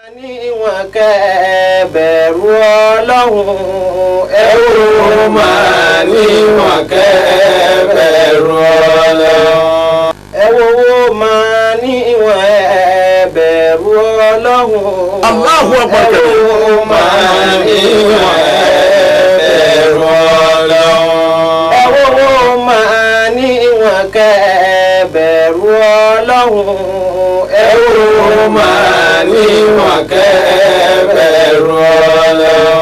Níwọ̀n kẹ́ bẹ̀rù Ọlọ́run ẹ wò máa níwọ̀n kẹ́ bẹ̀rù Ọlọ́run. Ẹ wo máa níwọ̀n ẹ bẹ̀rù Ọlọ́run. Allahu Akbar. Ẹ wo máa níwọ̀n ẹ bẹ̀rù Ọlọ́run. Ẹ wo máa níwọ̀n kẹ́ bẹ̀rù Ọlọ́run. Ẹ wo máa níwọ̀n kẹ́ bẹ̀rù Ọlọ́run.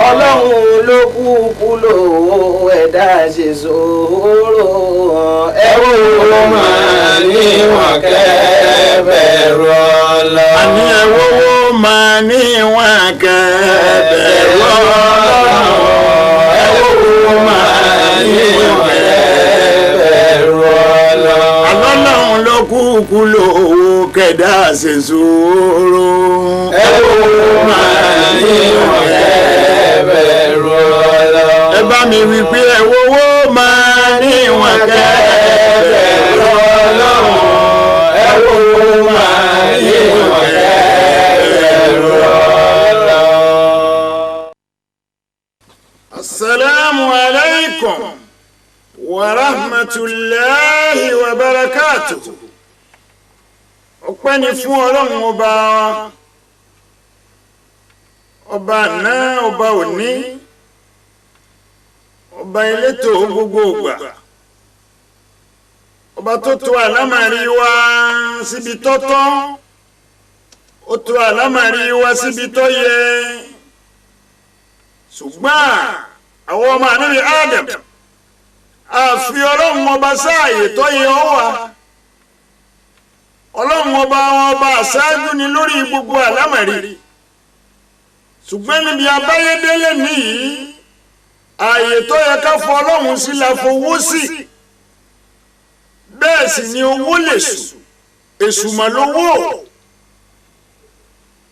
Ọlọ́run ló kúkú lò ẹ̀dá ṣe sòrò. Ẹ wo máa níwọ̀n kẹ́ bẹ̀rù Ọlọ́run. Àní ẹ wo máa níwọ̀n kẹ́ bẹ̀rù Ọlọ́run. Ẹ wo máa níwọ̀n kẹ́ bẹ̀rù Ọlọ́run. Ọlọ́run ló kúkú lò kẹ̀dá ṣe sòrò. Ẹ wo máa níwọ̀n kẹ́ bẹ̀rù Ọlọ́run. Ẹ bá mi wí pé ẹ wo máa níwọ̀n kẹ́ bẹ̀rù Ọlọ́run. Ẹ wo máa níwọ̀n kẹ́ bẹ̀rù Ọlọ́run. Asalaamu alaykum wa rahmatulahi wa barakatuh. Ọpẹ́ ni fún Ọlọ́run ọba ọba àná ọba òní ọba elétò gbogbo ògbà ọba tó tò àlámàrí wa síbi tọ́tọ́ ó tò àlámàrí wa síbi tó yẹ ṣùgbọ́n àwọn ọmọ ànábì Adam àfi Ọlọ́run ọba sáàyè tó yẹ ọ wà. Ọlọ́run ọba ọba àṣáájú ni lórí gbogbo àlámọ̀rí ṣùgbọ́n níbi abáyédélé nìyí ààyè tó yẹ ká fọ Ọlọ́run sí la fowó sí bẹ́ẹ̀ sì ni owó lè sùn èṣù mà lówó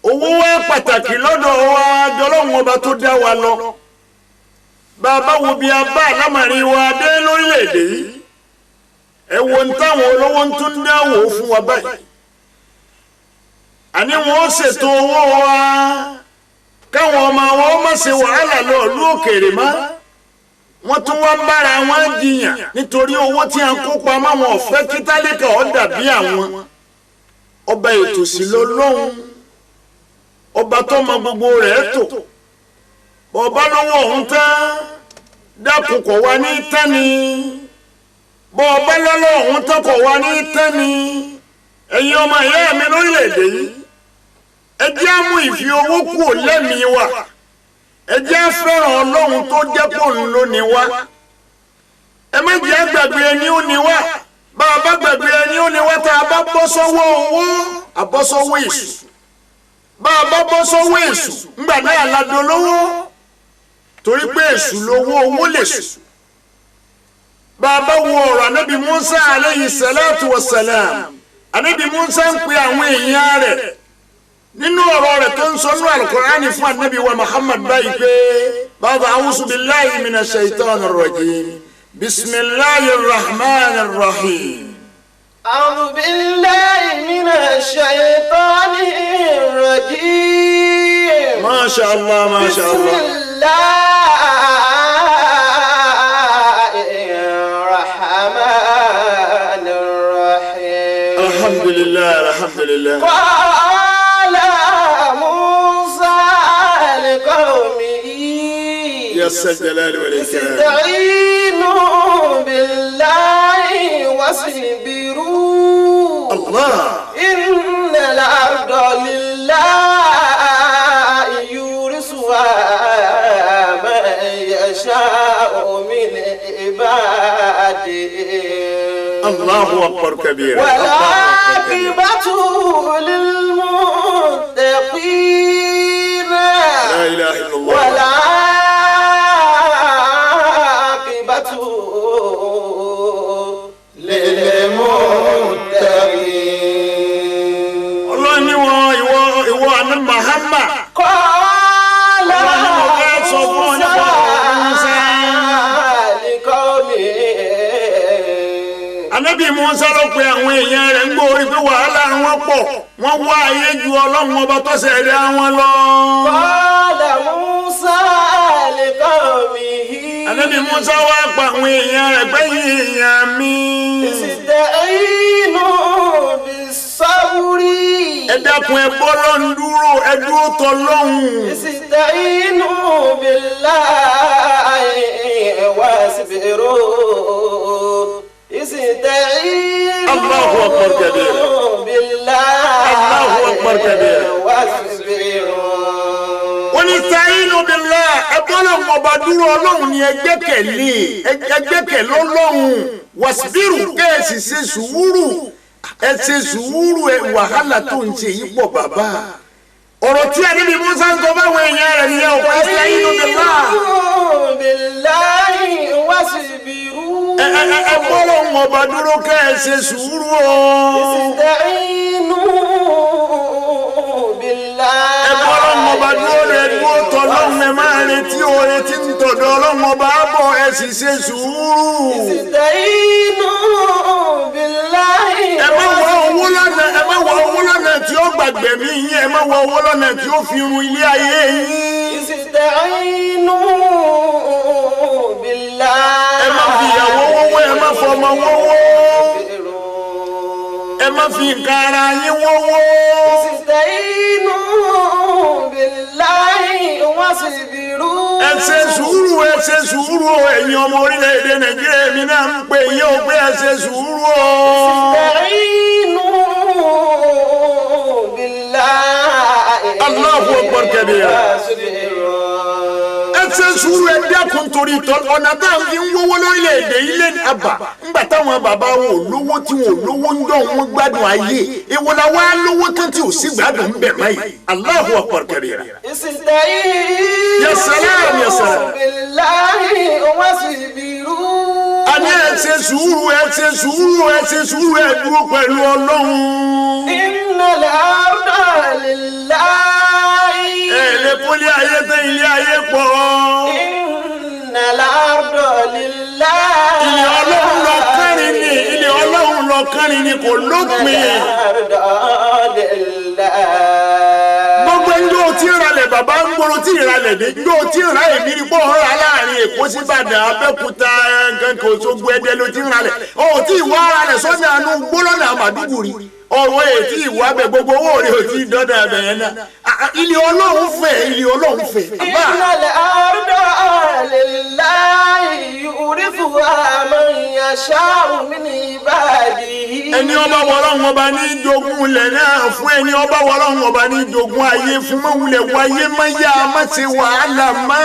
owó wá pàtàkì lọ́dọ̀ wa jọlọ́run ọba tó dá wa lọ bàbá wo bí a bá àlámọ̀rí wa dé lórílẹ̀‐èdè yìí. Ẹ wo ń táwọn olówó ń tún dáwò fún wa báyìí àní wọn ó ṣètò owó wa káwọn ọmọ wọn ó má ṣe wàhálà lọ ìlú òkèèrè mọ́ wọ́n tún wá ń bára wọn jiyàn nítorí owó tí a ń kó pamọ́ wọn ò fẹ́ kí tálíkà ó dàbí àwọn. Ọba ètò sí lọ lọ́hùn ọba tó mọ gbogbo rẹ̀ tò bọ̀ọ̀bá lówó ọ̀hún tán dákun kọ̀ wá ní tán ni bọ́ ọba lọ́lọ́ ọ̀hún tọkọ̀ wa ní tẹ́ni ẹ̀yin ọmọ ìyá mi lórílẹ̀‐èdè yìí ẹ jẹ́ á mú ìfi owó kúrò lẹ́mìí wa ẹ jẹ́ á fẹ́ràn Ọlọ́run tó jẹ́ kó ń lò ní wa ẹ má jẹ́ á gbàgbé ẹni ó ní wa bá a bá gbàgbé ẹni ó ní wa tá a bá bọ́ sọ́wọ́ owó àbọ́ sọ́wọ́ èṣù bá a bá bọ́ sọ́wọ́ èṣù ńgbà náà la dolówó torí pé èṣù lówó owó lè sùn. Bàbá wo ọ̀rọ̀ Ànábì Musa aleyhi salatu wa salam. Ànábì Musa ń pe àwọn èèyàn rẹ̀ nínú ọ̀rọ̀ rẹ̀ tó ń sọ nínú Al-Qur'ani fún Ànábì wa Muhammad báyìí pé bàbá a'udhu billahi minash shaitanir rajim bismillahir rahmanir rahim. A'udhu billahi minash shaitanir rajim. Masha Allah, masha Allah. Bismillah. Alhamdulillah, alhamdulillah. Qala Musa liqawmihi. Ya Zal Jalali wal Ikram. Ista'inu billahi wasbiru. Allah. Innal arda lillahi yurisuha man yasha'u min ibadihi. Allahu akbar kabira. والعاقبة للمتقين. لا إله إلا الله. والعاقبة للمتقين. Ọlọ́run ní wọn ìwọ àná Muhammad. قال Musa لقومه. Ànábì Musa ló pe àwọn èèyàn rẹ̀ ń gbórí pé wàhálà ń wọn pọ̀ wọ́n wá ayé ju ọlọ́run ọba tó ṣẹ̀dá wọn lọ. Qala Musa liqawmihi. Ànábì Musa wá pa àwọn èèyàn rẹ̀ gbẹ̀yìn èèyàn mi. Ista'inu bis-sabri. Ẹ dákun ẹ bọ́ lọ́n dúró ẹ dúró tọ́ lọ́hùn. Ista'inu billahi wasbiru. Ista'inu Allahu akbar kabira. billahi Allahu akbar kabira. wasbiru. Wọ́n ní ista'inu billahi ẹ bọ́ lọ́hùn ọba dúró ọlọ́hun ni ẹ gbẹ́kẹ̀lé ẹ gbẹ́kẹ̀lé ọlọ́hun wasbiru kẹ́ẹ̀sì ṣe sùúrù ẹ ṣe sùúrù ẹ wàhálà tó ń ṣe yìí pọ̀ bàbá. Ọ̀rọ̀ tí Ànábì Musa ń sọ fáwọn èèyàn rẹ̀ nìyẹn ò ista'inu billahi. Billahi wasbiru. Ẹ bọ́ lọ́hùn ọba dúró kẹ́ ẹ ṣe sùúrù o. Ista'inu billahi. Ẹ bọ́ lọ́hùn ọba dúró rẹ̀ dúró tọ́ lọ́hùn ẹ máa retí oore tí ń tọ̀dọ̀ ọlọ́hùn ọba bọ̀ ẹ sì ṣe sùúrù. Ista'inu billahi. Ẹ má wá owó lọ́nà ẹ má wá owó lọ́nà tí ó gbàgbé mi yín ẹ má wá owó lọ́nà tí ó fi run ilé ayé yín. Ista'inu billahi. Ẹ má fi ìyàwó wọ́wọ́ ẹ má fọmọ wọ́wọ́ ẹ má fi nǹkan ara yín wọ́wọ́. Ista'inu billahi wasbiru. Ẹ ṣe sùúrù ẹ ṣe sùúrù o ẹ̀yin ọmọ orílẹ̀-èdè Nàìjíríà èmi náà ń pè yín o pé ẹ ṣe sùúrù o. Ista'inu billahi. Allahu akbar kabira. Wasbiru. Ẹ ṣe sùúrù ẹ dẹ́kun torí tọ́ ọ̀nà tá à ń fi ń wówó lórílẹ̀-èdè ilé àbà ńgbà táwọn bàbá wọn ò lówó tí wọn ò lówó ń dọ̀ wọn gbádùn ayé èwo la wá lówó tán tí ò sí gbádùn ń bẹ̀ báyìí. Allahu akbar kabira. Ista'inu Ya salam, ya salam. billahi wasbiru. A ní ẹ ṣe sùúrù ẹ ṣe sùúrù ẹ ṣe sùúrù ẹ dúró pẹ̀lú Ọlọ́run. Innal arda lillahi. Ẹ lè kólé ayé tán ilé ayé pọ̀. Innal arda lillahi. Ilé Ọlọ́run lọ kánrin ni ilé Ọlọ́run lọ kánrin ni kò lópin. Innal arda lillahi. Gbogbo ẹni yóò ti ralẹ̀ bàbá ń gbòòrò tí ìralẹ̀ dé yóò ti ra èmi ní pọ̀ ń ra láàrin Èkó sí Ìbàdàn Abẹ́òkúta nǹkan kò Òṣogbo Ẹdẹ ló ti ń ralẹ̀ ó tí ìwọ ara rẹ̀ sọ́nà àánú gbólọ́nà Màdúgùrí ọ̀rọ̀ ètí ìwọ abẹ gbogbo owó rẹ̀ ò tí ì dọ́dọ̀ abẹ yẹn náà ilé Ọlọ́run fẹ̀ ilé Ọlọ́run fẹ̀ bàbá. Innal arda lillahi yurithuha man yasha'u min ibadihi. Ẹni ọba wọlọ́run ọba ní jogún ilẹ̀ náà fún ẹni ọba wọlọ́run ọba ní jogún ayé fún mọ́wulẹ̀ wáyé má yá má ṣe wàhálà má.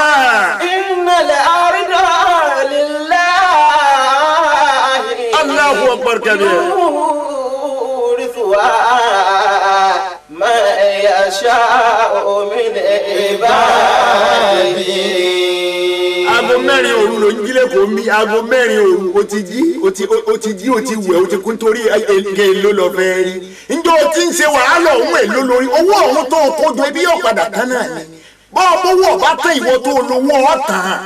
Innal arda lillahi. Allahu akbar kabir. Yurithuha man yasha'u min ibadihi. Aago mẹ́rin òru ló ń jí lẹ́kọ̀ọ́ mi aago mẹ́rin òru o ti jí o ti jí o ti wẹ̀ o ti kún torí ege ló lọ fẹ́ rí. Njẹ́ o ti ń ṣe wàhálà òun èlò lórí owó ọ̀hún tó o kó jọ ibi yóò padà tán náà ni. Bọ́ọ̀ bówó ọ̀bá tán ìwọ tó o lówó ọ̀tàn.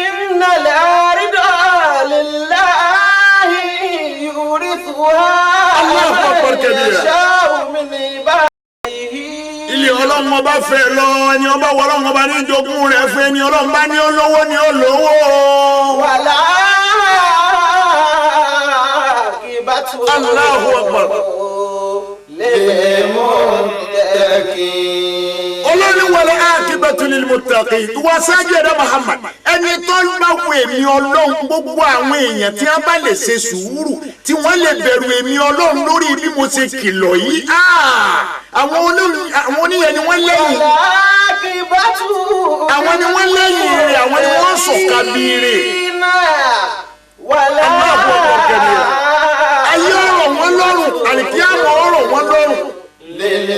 Innal arda lillahi yurithuha Allahu akbar man kabira. yasha'u min ibadihi. Ilé Ọlọ́run ọba fẹ́ lọ ẹni ọba wọ Ọlọ́run ọba ní jogún rẹ̀ fún ẹni Ọlọ́run bá ní olówó ní olówó. Wala aqibatu Allahu akbar. lil muttaqin. Olórí wọlé aqibatu lil muttaqin ìwọ sáájú ẹ̀dá Muhammad ẹni tó ń bá wo èmi Ọlọ́run gbogbo àwọn èèyàn tí wọ́n bá lè ṣe sùúrù tí wọ́n lè bẹ̀rù èmi Ọlọ́run lórí bí mo ṣe kìlọ̀ yìí àwọn oníyẹn ni wọ́n lẹ́yìn Wala aqibatu àwọn ni wọ́n lẹ́yìn rẹ̀ àwọn ni wọ́n sọ̀ka bí rẹ̀ Wala Allahu akbar kabira. Ayé ọ̀rọ̀ wọn lọ́rùn àlìkíyàmọ̀ ọ̀rọ̀ wọn lọ́rùn. lil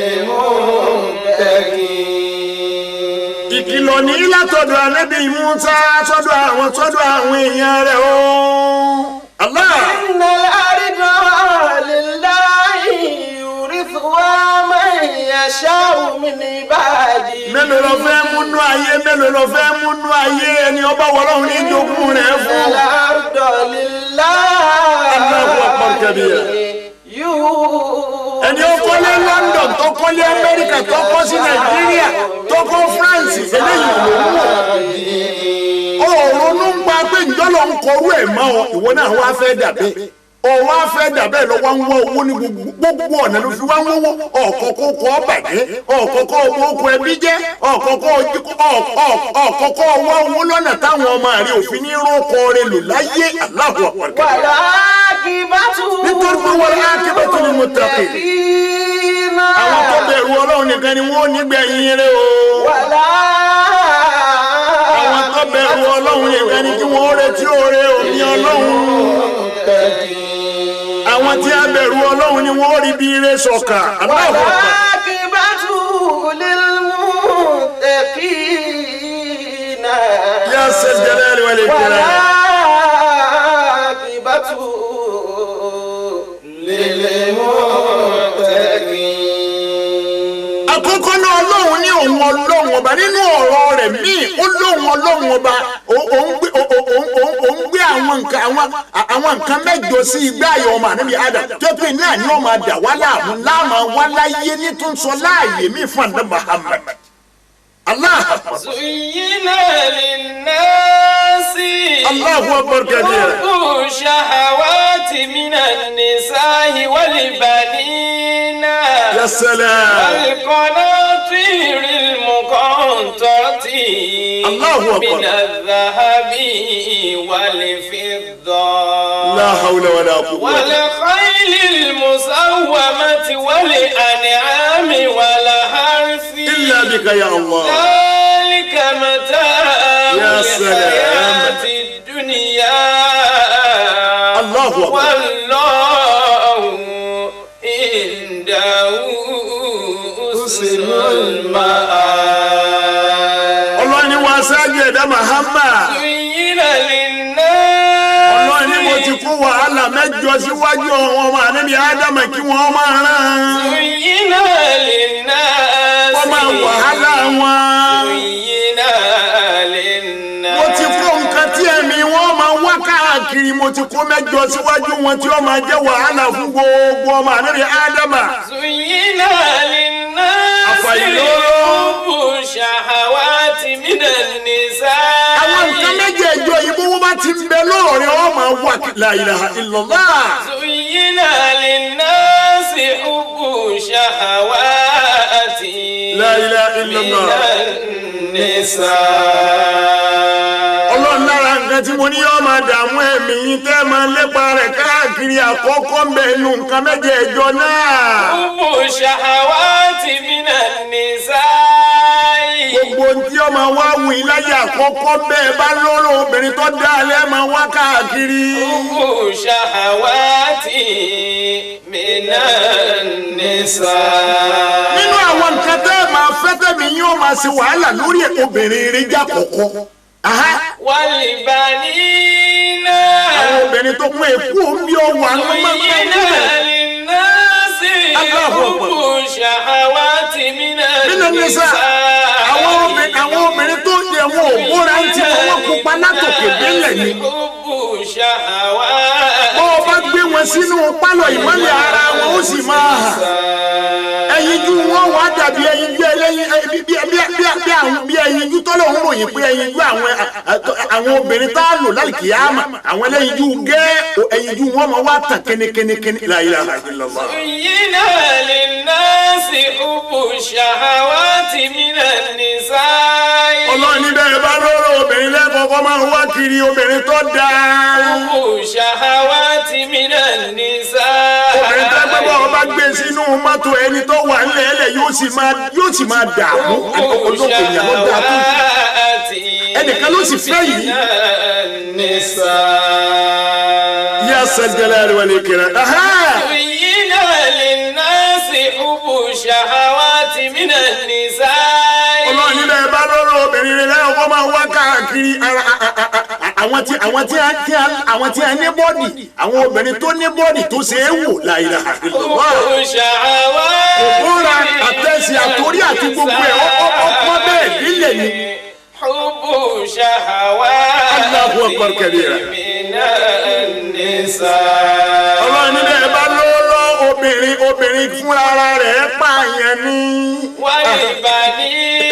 muttaqin. Ìkìlọ̀ ní látọ̀dọ̀ Ànábì Mùsá sọ́dọ̀ àwọn èèyàn rẹ̀ o. Allah. Innal arda lillahi yurithuha man yasha'u min ibadihi. Mélòó lọ fẹ́ múnú ayé mélòó lọ fẹ́ múnú ayé ẹni ọba wọlọ́run ní jogún rẹ̀ fún. Innal arda lillahi Allahu akbar kabira. Ẹni ó kọ́lé London, tó kọ́lé Amẹ́ríkà, tó kọ́ sí Nàìjíríà, tó kọ́ France, eléyìí ló ń wò. Ó ronú ń pa pé ǹjọ́ lọ ń kọrú ẹ̀ mọ́ ọ, ìwọ náà wá fẹ́ dàbẹ́. Ọwọ́ afẹ́ dàbẹ́ lọ wá ń wá owó ní gbogbo ọ̀nà ló fi wá ń wówó. Ọ̀kọ̀ọ̀kọ̀ kọ́ bàjẹ́, ọ̀kọ̀ọ̀kọ̀ owó kọ ẹbí jẹ́, ọ̀kọ̀ọ̀kọ̀ wá owó lọ́nà táwọn ọmọ rẹ̀ òfin ní rókọ rẹ̀ lò láyé. Allahu Akbar. Nítorí pé wal aqibatu lil muttaqin. Àwọn tó bẹ̀rù Ọlọ́run nìkan ni wọ́n nígbẹ̀yìn rẹ̀ o. Àwọn tó bẹ̀rù Ọlọ́run nìkan ni kí wọ́n retí oore òní Ọlọ́run. Àwọn tí a bẹ̀rù Ọlọ́run ni wọ́n rí bí ire sọ̀kà. Allahu Akbar. Wal-aqibatu lil-muttaqina. Ya Zal Jalali wal Ikram. Wal-aqibatu lil-muttaqin. Àkọ́kọ́ náà Ọlọ́run ní òun Ọlọ́run ọba nínú ọ̀rọ̀ rẹ̀ míì ó lóun Ọlọ́run ọba òun gbé àwọn nǹkan mẹ́jọ sí igbá ayọ̀ ọmọ ànábì Adam tó pé náà ni wọ́n máa dà wá láàmú láàmú wá láyé ní tó ń sọ láàyè míì fún àná Muhammad. Allah. Zuyyina linnasi. Allahu akbar kabira. Hubbu shahawati minan nisa'i wal banina. Ya salam. Wal qanatiril muqantarati. Allahu akbar. Minadh dhahabi wal fidda. La hawla wala quwwata. Wal khaylil musawwamati wal an'ami wal harthi. Illa bika ya Allah. ذلك متاع الحياة الدنيا. الله أكبر. والله عنده حسن المآب. Ọlọ́run ni wàá ṣáájú ẹ̀dá Muhammad. زين للناس. Ọlọ́run ni mo ti kó wàhálà mẹ́jọ síwájú àwọn ọmọ ànábì Ádámù kí wọ́n máa rán. زين للناس. Wọ́n máa wàhálà wọn. Mo ti kó nǹkan tí ẹ̀mí wọn máa wá káàkiri, mo ti kó mẹ́jọ síwájú wọn tí wọ́n máa jẹ́ wàhálà fún gbogbo ọmọ ànábì Ádámà. Zuyyina linnasi hubbu shahawati minan nisaa. Àwọn nǹkan méjèèjọ yìí bówó bá ti ń bẹ lóòrè wọn máa wà. La ilaha illallah. Zuyyina linnasi hubbu shahawati La ilaha illallah. minan nisaa. Ọlọ́run lára nǹkan tí mo ní yọ́ máa dààmú ẹ̀mí yín tẹ́ máa lépa rẹ̀ káàkiri àkọ́kọ́ ń bẹ inú nǹkan mẹ́jẹ̀ẹ̀jọ náà. Hubbu shahawati minan nisaa. Gbogbo ohun tí ó máa wá wù yín láyé àkọ́kọ́ bẹ́ẹ̀ bá lọ́rọ̀ obìnrin tó dá alẹ́ máa wá káàkiri. Hubbu shahawati minan nisaa. Nínú àwọn nǹkan tẹ́ máa fẹ́ tẹ̀mí yín ó máa ṣe wàhálà lórí obìnrin rí já kọ̀kọ́. Wal banina. Àwọn obìnrin tó kún èkó ń bí ọwọ́ àwọn máa ń bá Zuyyina linnasi hubbu shahawati minan nisaa. Àwọn obìnrin tó ń jẹ wọn ò bóra ń ti fọwọ́ pupa látòkè délẹ̀ ni. Hubbu shahawati. Bọ́ ọ bá gbé wọn sínú pálọ̀ ìmọ́lẹ̀ ara wọn ó sì máa hàn. Ẹyinjú wọn wà dàbí ẹyinjú ẹlẹ́yin bí ẹyinjú tọ́lọ̀ ń ròyìn pé ẹyinjú àwọn obìnrin tá a lò lálùkìyámà àwọn ẹlẹ́yinjú gẹ́ ẹyinjú wọn máa wá tàn kínníkínníkínní. La ilaha illallah. Zuyyina linnasi hubbu shahawati minan nisaa. Ọlọ́run ní bẹ́ẹ̀ bá lọ́rọ̀ obìnrin lẹ́kọ̀ọ́kọ́ máa ń wá kiri obìnrin tó dáa. Hubbu shahawati minan nisaa. Obìnrin tó gbé bọ́ ọba gbé sínú mọ́tò ẹni tó wà nílẹ̀ ẹlẹ̀ yóò sì máa dààmú. Olóko èèyàn ló dáa tó. Ẹnìkan ló sì fẹ́ yìí. Ya Zal Jalali wal Ikram. Zuyyina linnasi hubbu shahawati minan nisaa. Ọlọ́run nílẹ̀ bá lọ́rọ̀ obìnrin rẹ̀ lẹ́yìn ọkọ máa wá káàkiri àwọn tí a ní bọ́ọ̀dì àwọn obìnrin tó ní bọ́ọ̀dì tó ṣe é wò. La ilaha illallah. Hubbu shahawati. Òbúra àtẹ̀sí àtòrí àti gbogbo ẹ̀ ọ̀pọ̀ bẹ́ẹ̀ nílẹ̀ ni. Hubbu shahawati. Allahu akbar kabira. Minan nisaa. Ọlọ́run nílẹ̀ bá lọ́rọ̀ obìnrin obìnrin fúnra ara rẹ̀ pààyàn ní.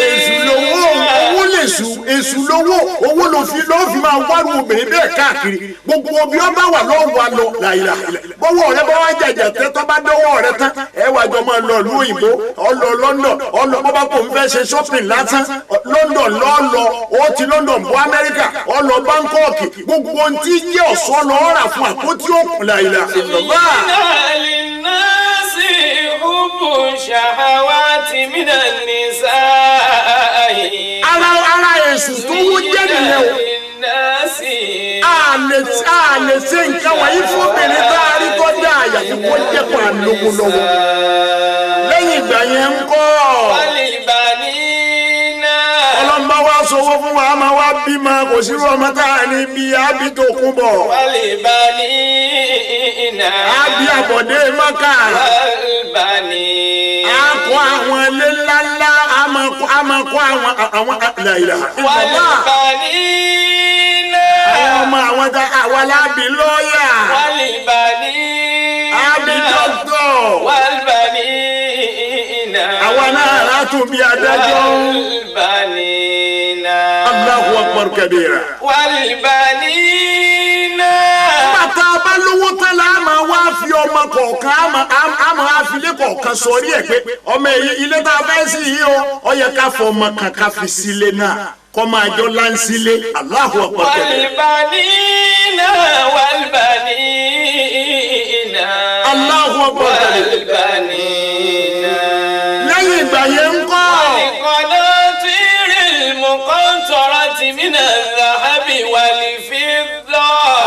Èṣù lówó owó lèṣù èṣù lówó owó ló fi máa wárú obìnrin bẹ́ẹ̀ káàkiri gbogbo obì ọba wà lọ́wọ́ wa lọ làyìlà bọ́wọ́ rẹ bá wá jàjà tẹ́ tọ́ bá dọ́wọ́ rẹ tán ẹ wà jọ máa lọ ìlú òyìnbó ọlọ London ọlọ bọ́bá kò ń fẹ́ ṣe shopping lásán London lọ́ọ̀lọ́ ó ti London bọ́ Amẹ́ríkà ọlọ Bangkok gbogbo ohun tí jẹ́ ọ̀ṣọ́ lọ́ọ́ rà fún àpótí òkun làyìlà ìlọ́gbà. Ara èṣù tó wó jẹ́ nìyẹn o. A lè ṣe nǹkan wọ̀nyí fún obìnrin tá a rí tó dá àyàfi kó jẹ́ kó a lówó lọ́wọ́. Lẹ́yìn ìgbà yẹn ń kọ́. Ọlọ́mọ wa sọwọ́ fún wa, a máa wá bímọ, kò sí irú ọmọ tá a ní bí ábí tó kún bọ̀. Ábí àbọ̀dé Mọ́kà. A kọ́ àwọn ilé ńláńlá, a máa kọ́ àwọn ìlà. Àwọn ọmọ àwọn tá àwa lábí lọ́ọ̀yà. Ábí dọ́kítọ̀. Àwa náà látún bí adájọ́. Allahu akbar kabira. Bàtà bá lówó tán la máa wá fi ọmọ kọ̀ọ̀kan a máa fi ilé kọ̀ọ̀kan sọrí ẹ̀ pé ọmọ ilé tá a fẹ́ sí yìí o ó yẹ ká fọ ọmọ kan ká fi sílé náà kọ́ máa jọ láńsílé. Allahu akbar kabira. Allahu akbar kabira. Lẹ́yìn ìgbà yẹn ń kọ́.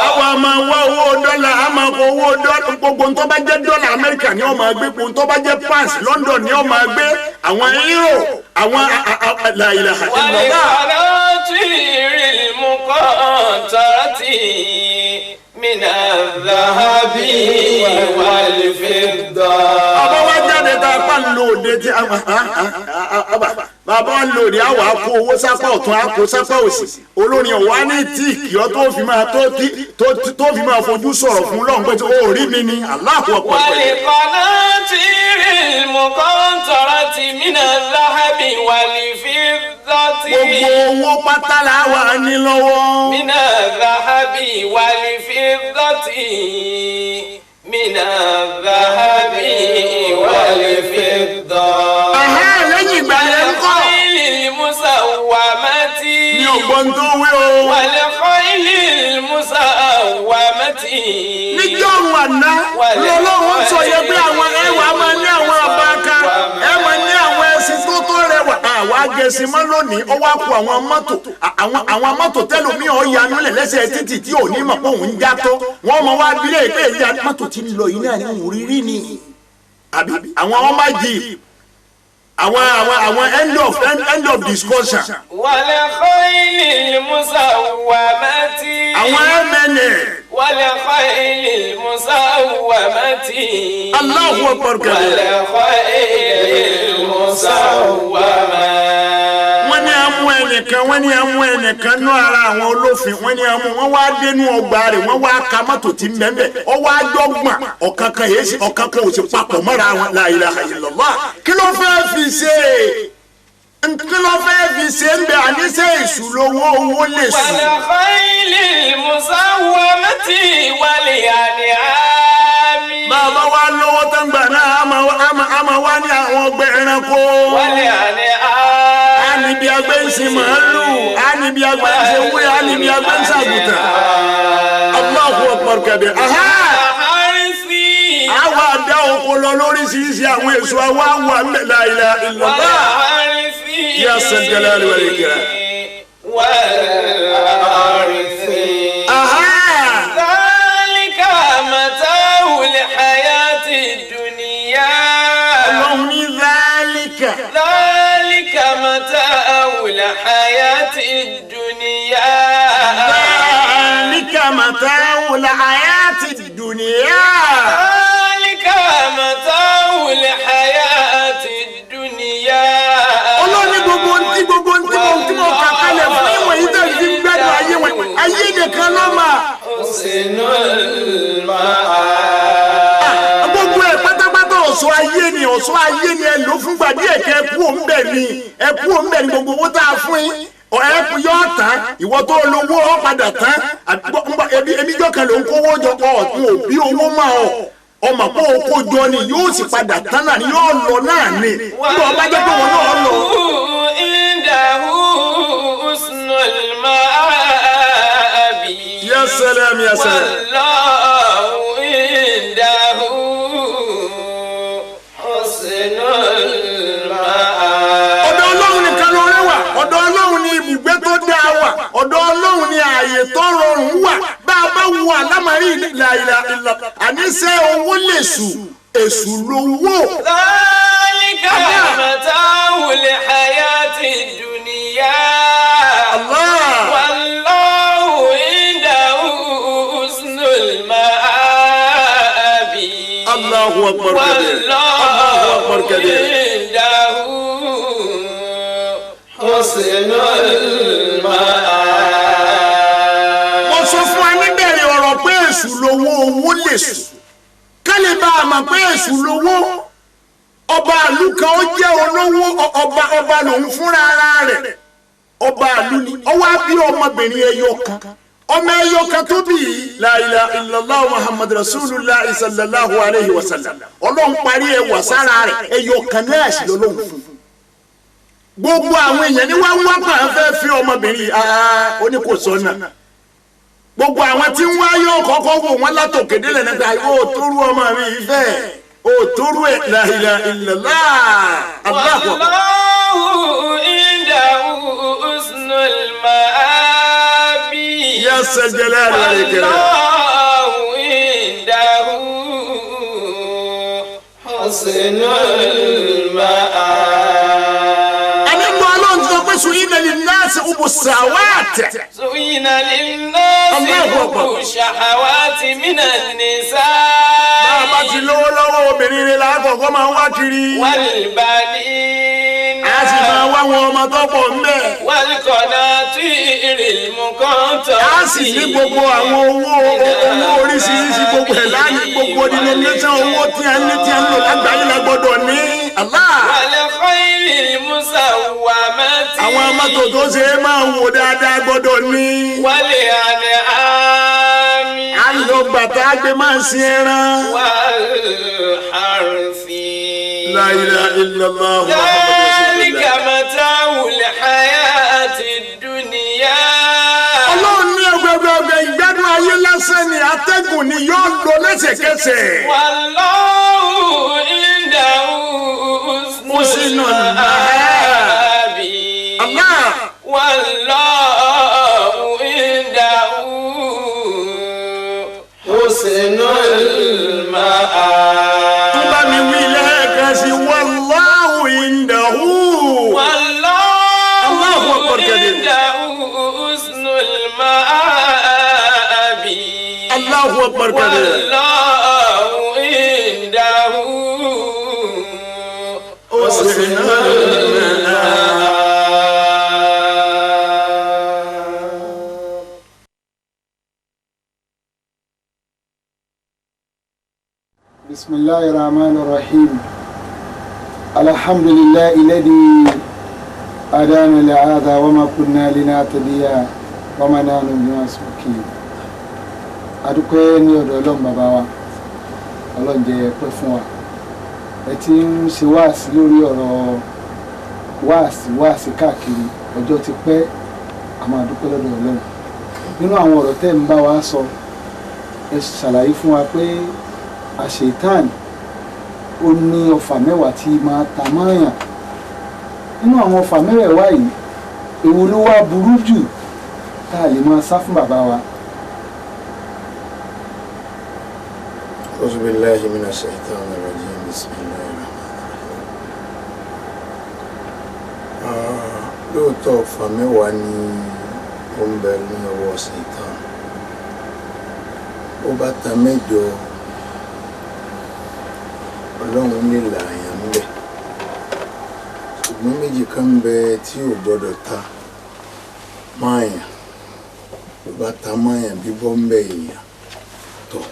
Àwa máa wá owó dọ́là, a máa kó owó dọ́là, gbogbo tó bá jẹ́ dọ́là Amẹ́ríkà ni ó máa gbé, gbogbo tó bá jẹ́ pounds London ni ó máa gbé, àwọn euro, àwọn la ilaha illallah. Bàbá wa jáde tá a pa ń lo òde tí a bàbá wa ń lo òde àwọn akó owó sápá ọ̀tún akó sápá òsì olórin ọ̀wá ní tí kì ọ́ tó fi máa tó fi máa fojú sọ̀rọ̀ fún lọ́hùn pé ó rí mi ni Allahu Akbar. Gbogbo owó pátá la wà ní lọ́wọ́. Mina zahabi wal fiddati. Mina zahabi wal fiddati. Lẹ́yìn ìgbà yẹn ń kọ́. Wal musawwamati. Mi ò gbọ́n tó wí o. Wal khaylil musawwamati. Níjọ́ òun àná lọ́lọ́run sọ yẹ pé àwọn ẹwà máa ní àwọn abaka ẹ máa ní àwọn ẹṣin tó tó rẹwà. Àwa gẹ̀ẹ́sì mọ́ lónìí ó wá kó àwọn mọ́tò àwọn mọ́tò tẹ́lómi ọ̀ yanu lẹ̀ lẹ́sẹ̀ títì tí ò ní mọ̀ pé òun ń já tó wọ́n mọ̀ wá bílẹ̀ pé èyí mọ́tò ti ń lọ yìí náà ní òrírí ni. Àbí àwọn ọmọ jì àwọn end of discussion. Wal khaylil musawwamati. Àwọn MNA. Wal khaylil musawwamati. Allahu akbar kabir. Wal khaylil musawwamati. Wọ́n ní amú ẹnìkan wọ́n ní amú ẹnìkan nú ara àwọn olófin wọ́n ní amú wọ́n wá dénú ọgbà rẹ̀ wọ́n wá ka mọ́tò tí ń bẹ́ẹ̀ ọ wá dọ́gbọ̀n ọ̀kankan yìí sí ọ̀kankan ò sì papọ̀ mọ́ra wọn la ilaha illallah. Kí ló fẹ́ fi ṣe? Kí ló fẹ́ fi ṣe ń bẹ àníṣe èṣù lówó owó lè sùn. Wal khaylil musawwamati wal an'ami. Bàbá wa lówó tán gbà náà a máa wá ní àwọn ọgbẹ́ ẹranko. Wal an'ami. A níbi agbẹ́ ń sin màálù, a níbi agbẹ́ ń sin wúrẹ́, a níbi agbẹ́ ń sàgùtàn. Allahu akbar kabir. Àwa dá oko lọ lóríṣiríṣi àwọn èso àwa wà la ilaha illallah. Ya zal jalali wal ikram. Dhalika mata'ul hayati dunya. Ọlọ́run ní dhalika. Dhalika mata'ul hayati dunya. Dhalika mata'ul hayati dunya. Dhalika mata'ul hayati dunya. Ọlọ́run ní gbogbo ntí tí mo kà kalẹ̀ fún ìwọ̀n yìí tẹ̀ fi ń gbádùn ayé wọn ayé nìkan ló mà. Husnul ma'ab. Gbogbo ẹ̀ pátápátá ọ̀ṣọ́ Ọ̀ṣọ́ ayé ni ẹ lò fúngbà díẹ̀ kẹ́ ẹ kú òun bẹ̀ ni, ẹ kú òun bẹ̀ ni. Gbogbo owó tá a fún yín ẹ yọ tán, ìwọ tó lówó ọ padà tán. Ebi jọ kan ló ń kówó jọ, ọ̀tún òbí owó máa ọ ọmọ pé o kó jọ ni yóò sì padà tán náà ni, yóò lọ náà ni nígbà ọba jẹ́ pé wọn náà lọ. Ya salam, ya salam. Wallahu indahu husnul ma'ab. Ọ̀dọ̀ Ọlọ́run nìkan ló rẹwà, ọ̀dọ̀ Ọlọ́run ni ibùgbé tó dáa wà, ọ̀dọ̀ Ọlọ́run ni ààyè tó rọrùn wà. Bá a bá wo àlámàrí ìlà àníṣe owó lè sù, èṣù lówó. Dhalika mata'ul hayati dunya. Allah. Wallahu indahu husnul ma'ab. Allahu akbar kabir. Allahu akbar kabir. Indahu husnul ma'ab. Mo sọ fún wa níbẹ̀rẹ̀ ọ̀rọ̀ pé èṣù lówó, owó lè sù. Ká lè bá a mọ̀ pé èṣù lówó. Ọba àlú kan ó jẹ́ olówó, ọba lòun fúnra ara rẹ̀. Ọba àlú ni ó wá bí ọmọbìnrin ẹyọ kan. Ọmọ ẹyọ kan tó bí la ilaha illallah Muhammad rasulullah sallallahu alayhi wa sallam. Ọlọ́run parí ẹwà sára rẹ̀, ẹyọ kan náà sì lọ́lọ́run fún. Gbogbo àwọn èèyàn ní wá wá pa fẹ́ fi ọmọbìnrin ó ní kò sọ́nà. Gbogbo àwọn tí ń wá yóò kọ́kọ́ wò wọ́n látòkè délẹ̀ nígbà ó tóru ọmọ mi ìfẹ́ ó tóru ẹ̀ la ilaha illallah. Allahu akbar. Wallahu indahu husnul ma'ab. Ya zal jalali wal ikram. Wallahu indahu husnul ma'ab. Zuyina linnasi hubu shahawati. Zuyina linnasi hubu shahawati minan nisa. Bá a bá ti lówó lọ́wọ́, obìnrin rẹ̀ lákọ̀ọ́kọ́ máa ń wá kiri. Wal banin. A sì máa wá wọn ọmọ tó pọ̀ ńbẹ̀. Wal qanatiril muqantarati. A sì ní gbogbo àwọn owó oríṣiríṣi, gbogbo ẹ̀ láàyè, gbogbo denomination owó tí a ní tí a ń lò lágbàáyé la gbọ́dọ̀ ní. Allah. Wal khaylil musawwamati. Àwọn mọ́tò tó ṣe é máa wò dáadáa gbọ́dọ̀ ní. Wal an'ami. A lọ bàtà gbé máa ń sin ẹran. Wal harthi. La ilaha illallah. Dhalika mata'ul hayati dunya. Ọlọ́run ní ọgbẹgbẹgbẹ ìgbádùn ayé lásán ni, atẹ́gùn ni yóò lọ lẹ́sẹ̀kẹsẹ̀. Wallahu indahu husnul ma'ab. Allah. Wallahu indahu husnul ma'ab. Tó bá mi wí lẹ́ẹ̀kan sí, wallahu indahu. Wallahu indahu husnul ma'ab. Allahu akbar kabir. Wallahu indahu husnul ma'ab. بسم الله الرحمن الرحيم. الحمد لله الذي هدانا لهذا وما كنا لنهتدي وما نحن بمسبوقين. Adúpẹ́ ní ọ̀dọ̀ Ọlọ́run bàbá wa, Ọlọ́run jẹ́ pẹ́ fún wa. Ẹ ti ń ṣe wáàsí lórí ọ̀rọ̀ wáàsí wáàsí káàkiri, ọjọ́ ti pẹ́, àmọ́ adúpẹ́ lọ́dọ̀ Ọlọ́run. Nínú àwọn ọ̀rọ̀ tẹ́ ń bá wa sọ, ẹ ṣàlàyé fún wa pé àṣetán ó ní ọfà mẹ́wàá tí máa ta mọ́ọ̀yàn. Nínú àwọn ọfà mẹ́wàá yìí, èwo ló wá burú jù tá a lè máa sá fún bàbá wa? أعوذ بالله من الشيطان الرجيم. بسم الله الرحمن الرحيم. Lóòótọ́ ọfà mẹ́wàá ni ó ń bẹ ní ọwọ́ ṣètàn. Ó bá ta mẹ́jọ, Ọlọ́run lè là àyàn ńbẹ̀. Ṣùgbọ́n méjì kan ń bẹ tí ò gbọ́dọ̀ ta máàyàn. Ó bá ta máàyàn, bíbọ́ ń bẹ èèyàn tọ̀,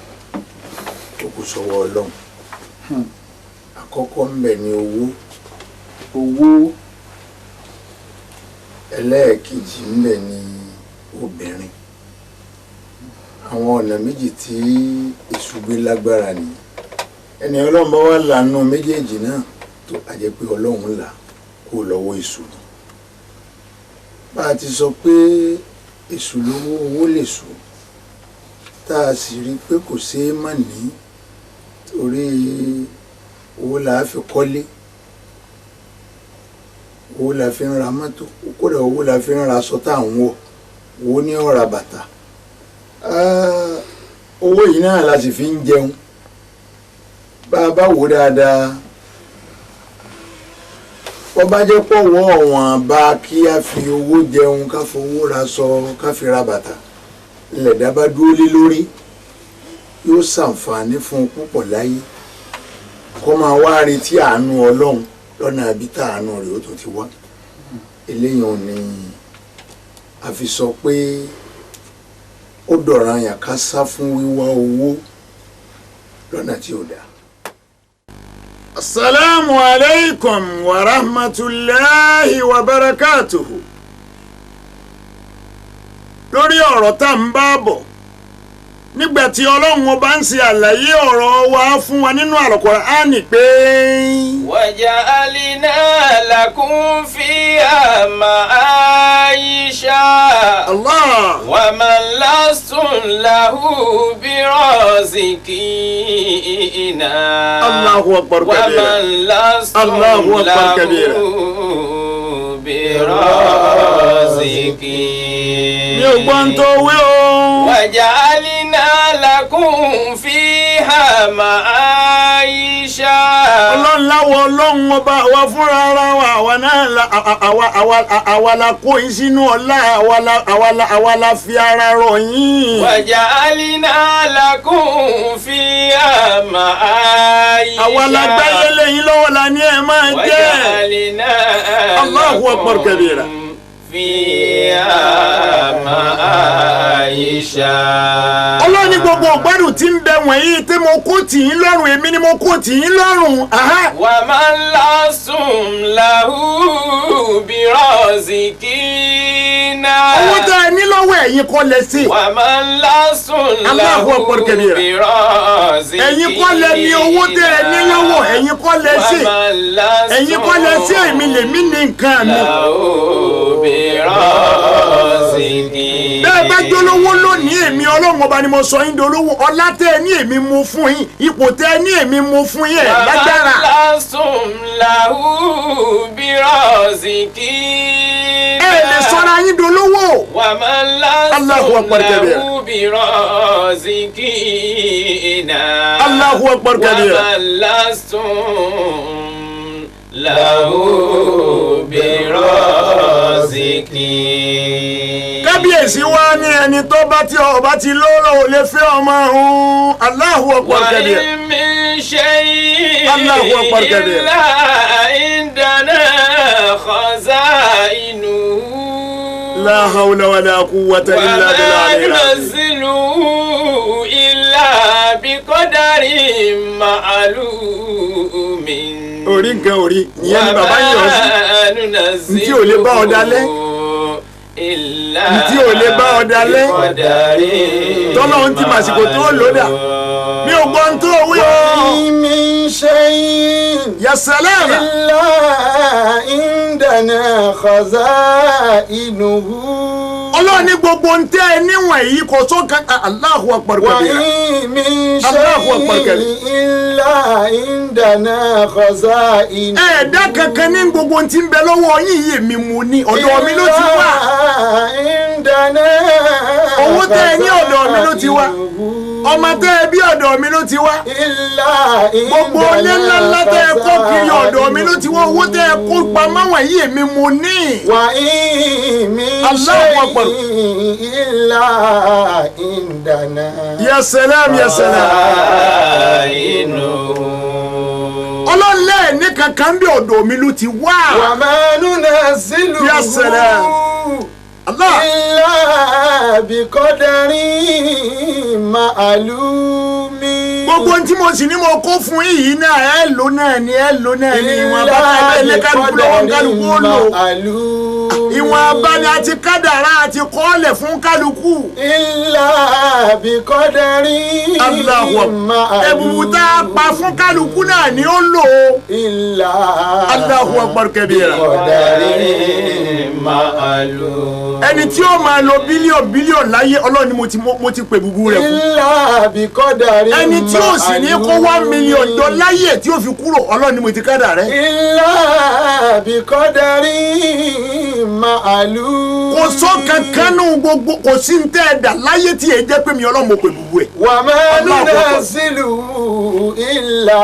ó kù sọ́wọ́ Ọlọ́run. Àkọ́kọ́ ń bẹ ní owó. Owó. Ẹlẹ́ẹ̀kejì ń bẹ ní obìnrin. Àwọn ọ̀nà méjì tí èṣù gbé lágbára ni. Ẹni Ọlọ́run bá wà lànà méjèèjì náà tó a jẹ́ pé Ọlọ́run là kó lọ́wọ́ èṣù ni. Bá a ti sọ pé èṣù lówó, owó lè sùn, tá a sì rí i pé kò ṣeé má ní, torí owó là á fi kọ́lé, owó là fi ń ra mọ́tò, kódà owó là fi ń ra aṣọ tá à ń wọ̀, owó ní ó ra bàtà. Owó yìí náà la sì fi ń jẹun. Bá a bá wò dáadáa, wọ́n bá jẹ́ pọ̀ wọ́ ọ̀wọ̀n bá kí a fi owó jẹun, ká fowó ra aṣọ, ká fi ra bàtà, lẹ̀dá bá dúró lé lórí, yóò ṣàǹfààní fún un púpọ̀ láyé. Kó máa wá retí àánú Ọlọ́run lọ́nà àbí tàánú rẹ̀ ó tún ti wá. Eléyìí ò ní a fi sọ pé ó dọ̀ràn yàn ká sá fún wíwá owó lọ́nà tí ò dáa. Asalaamu alaykum wa rahmatulahi wa barakatuhu. Lórí ọ̀rọ̀ tá ń bá bọ̀, nígbà tí Ọlọ́run ọba ń ṣe àlàyé ọ̀rọ̀ wa fún wa nínú Al-Qur'ani pé. Waja'alna lakum fiha ma'aisha. Allah. Wa man lastum lahu biraziqina. Allahu akbar kabira. Wa man lastum Allahu akbar kabira. lahu biraziqina. Mi ò gbọ́ ń tó wí o. Waja'alna lakum fiha ma'aisha. Ọlọ́run láwọ Ọlọ́run ọba àwa fúnra ara wa, àwa náà la àwa la kó yín sínú ọlá, àwa la fi ara rọ̀ yín. Waja'alna lakum fiha ma'aisha. Àwa la gbáyé lẹ́yìn lọ́wọ́ la ní ẹ máa jẹ́. Waja'alna Allahu akbar kabira. fiha ma'aisha. Ọlọ́run ní gbogbo ọ̀gbẹ́rù tí ń bẹ wọ̀nyí tí mo kó tì í lọ́rùn, èmi ni mo kó tì í lọ́rùn. Wa man lastum lahu biraziqina. Owó tẹ ẹ ní lọ́wọ́ ẹ̀yin kọ́ lẹ sí. Wa man lastum Allahu lahu akbar kabira. biraziqina. Ẹ̀yin kọ́ lẹ ní owó tẹ ẹ ní lọ́wọ́, ẹ̀yin kọ́ lẹ sí. Wa man lastum Ẹ̀yin kọ́ lẹ sí, èmi lèmi ní nǹkan mi. lahu biraziqina. Bẹ́ẹ̀ bá jólówó lónìí, èmi Ọlọ́run ọba ni mo sọ yín dolówó. Ọlá tẹ́ ẹ ní èmi mo fún yín, ipò tẹ́ ẹ ní èmi mo fún yín, ẹ̀ lágbára. Wa man lastum lahu biraziqina. Ẹ lè sọra yín dolówó. Wa man Allahu lastum akbar kabira. lahu biraziqina. Allahu akbar kabira. Wa man lastum lahu biraziqina. Kábíyèsí wa ní ẹni tó bá ti ọba ti lóró ò lè fẹ́ ọmọ ọ̀hún. Allahu akbar kabira. Wa in min shay'in Allahu akbar kabira. illa indana khaza'inuhu. La hawla wala quwwata illa Wa ma billahi. nunazzilu illa biqadarin ma'lumin. Orí nǹkan orí ìyẹn ni bàbá yìí ọ̀ sí. Ntí ò lè bá ọ dalẹ̀. Ntí ò lè bá ọ dalẹ̀. Tọ́lọ́run ti màsìkò tó lò dà. Mi ò gbọ́ ń tó wí o. Min shay'in Ya salam. illa indana khaza'inuhu. Ọlọ́run ní gbogbo ń tẹ́ ẹ níwọ̀n yìí kò sókan. Allahu akbar Wa kabira. in min Allahu akbar shay'in kabira. illa indana khaza'inuhu. Ẹ̀ẹ́dá kankan ní gbogbo tí ń bẹ lọ́wọ́ yín yìí èmi mo ní, ọ̀dọ̀ mi ló ti wá. Illa indana Owó tẹ́ ẹ ní ọ̀dọ̀ mi ló ti wá. khaza'inuhu. Ọmọ tẹ́ ẹ bí ọ̀dọ̀ mi ló ti wá. Illa Gbogbo ilé ńláńlá tẹ́ ẹ kó kiri ọ̀dọ̀ mi ló ti wá. Owó tẹ́ ẹ kó pamọ́ wọ̀nyí èmi mo ní. Wa in min Allahu akbar. shay'in illa indana. Ya salam, ya salam. Khaza'inuhu. Ọlọ́run lẹ́ẹ̀ ní kankan bí ọ̀dọ̀ mi ló ti wá. Wa ma nunazziluhu Ya salam. Allah. illa biqadarin ma'lumin. Gbogbo tí mo sì ní mo kó fún yìí náà ẹ lò náà ni ẹ lò náà ni ìwọ̀n bá ẹ lé kálukú lọ́wọ́ kálukú ó lò. Ìwọ̀n abáni àti kádàrá àti kọ́ọ̀lẹ̀ fún kálukú. Illa bi qadarin Allahu Akbar. Ẹ̀bùbù tá a pa fún kálukú náà ni ó lò ó. Illa Allahu Akbar kabira. bi qadarin ma'lum. Ẹni tí ó máa lo bílíọ̀nù bílíọ̀nù láyé Ọlọ́run ni mo ti pè bùbù rẹ̀ fún. Illa bi qadarin Ẹni tí ó sì ní kó 1 million jọ láyé tí ó fi kúrò Ọlọ́run ni mo ti kádà rẹ̀. Illa bi qadarin ma'lum. Kò sọ kankan nù gbogbo kò sí ní tẹ́ ẹ dà láyé tí ẹ jẹ́ pé mi Ọlọ́run mo pè bùbù ẹ̀. Wa ma Allahu Akbar. nunazzilu illa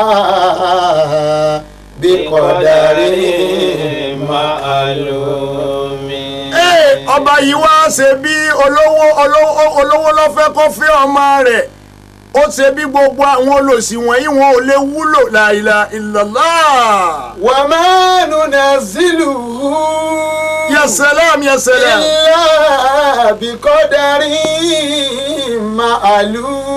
bi qadarin ma'lum. Ee, ọba yìí wá ṣe bí olówó olówó olówó ló fẹ́ kó fẹ́ ọmọ rẹ̀ ó ṣe bí gbogbo àwọn olòṣì wọ̀nyí wọn ò lè wúlò la ilaha illallah. Wa ma nunazzilu Ya salam ya salam. illa bi qadarin ma'lum.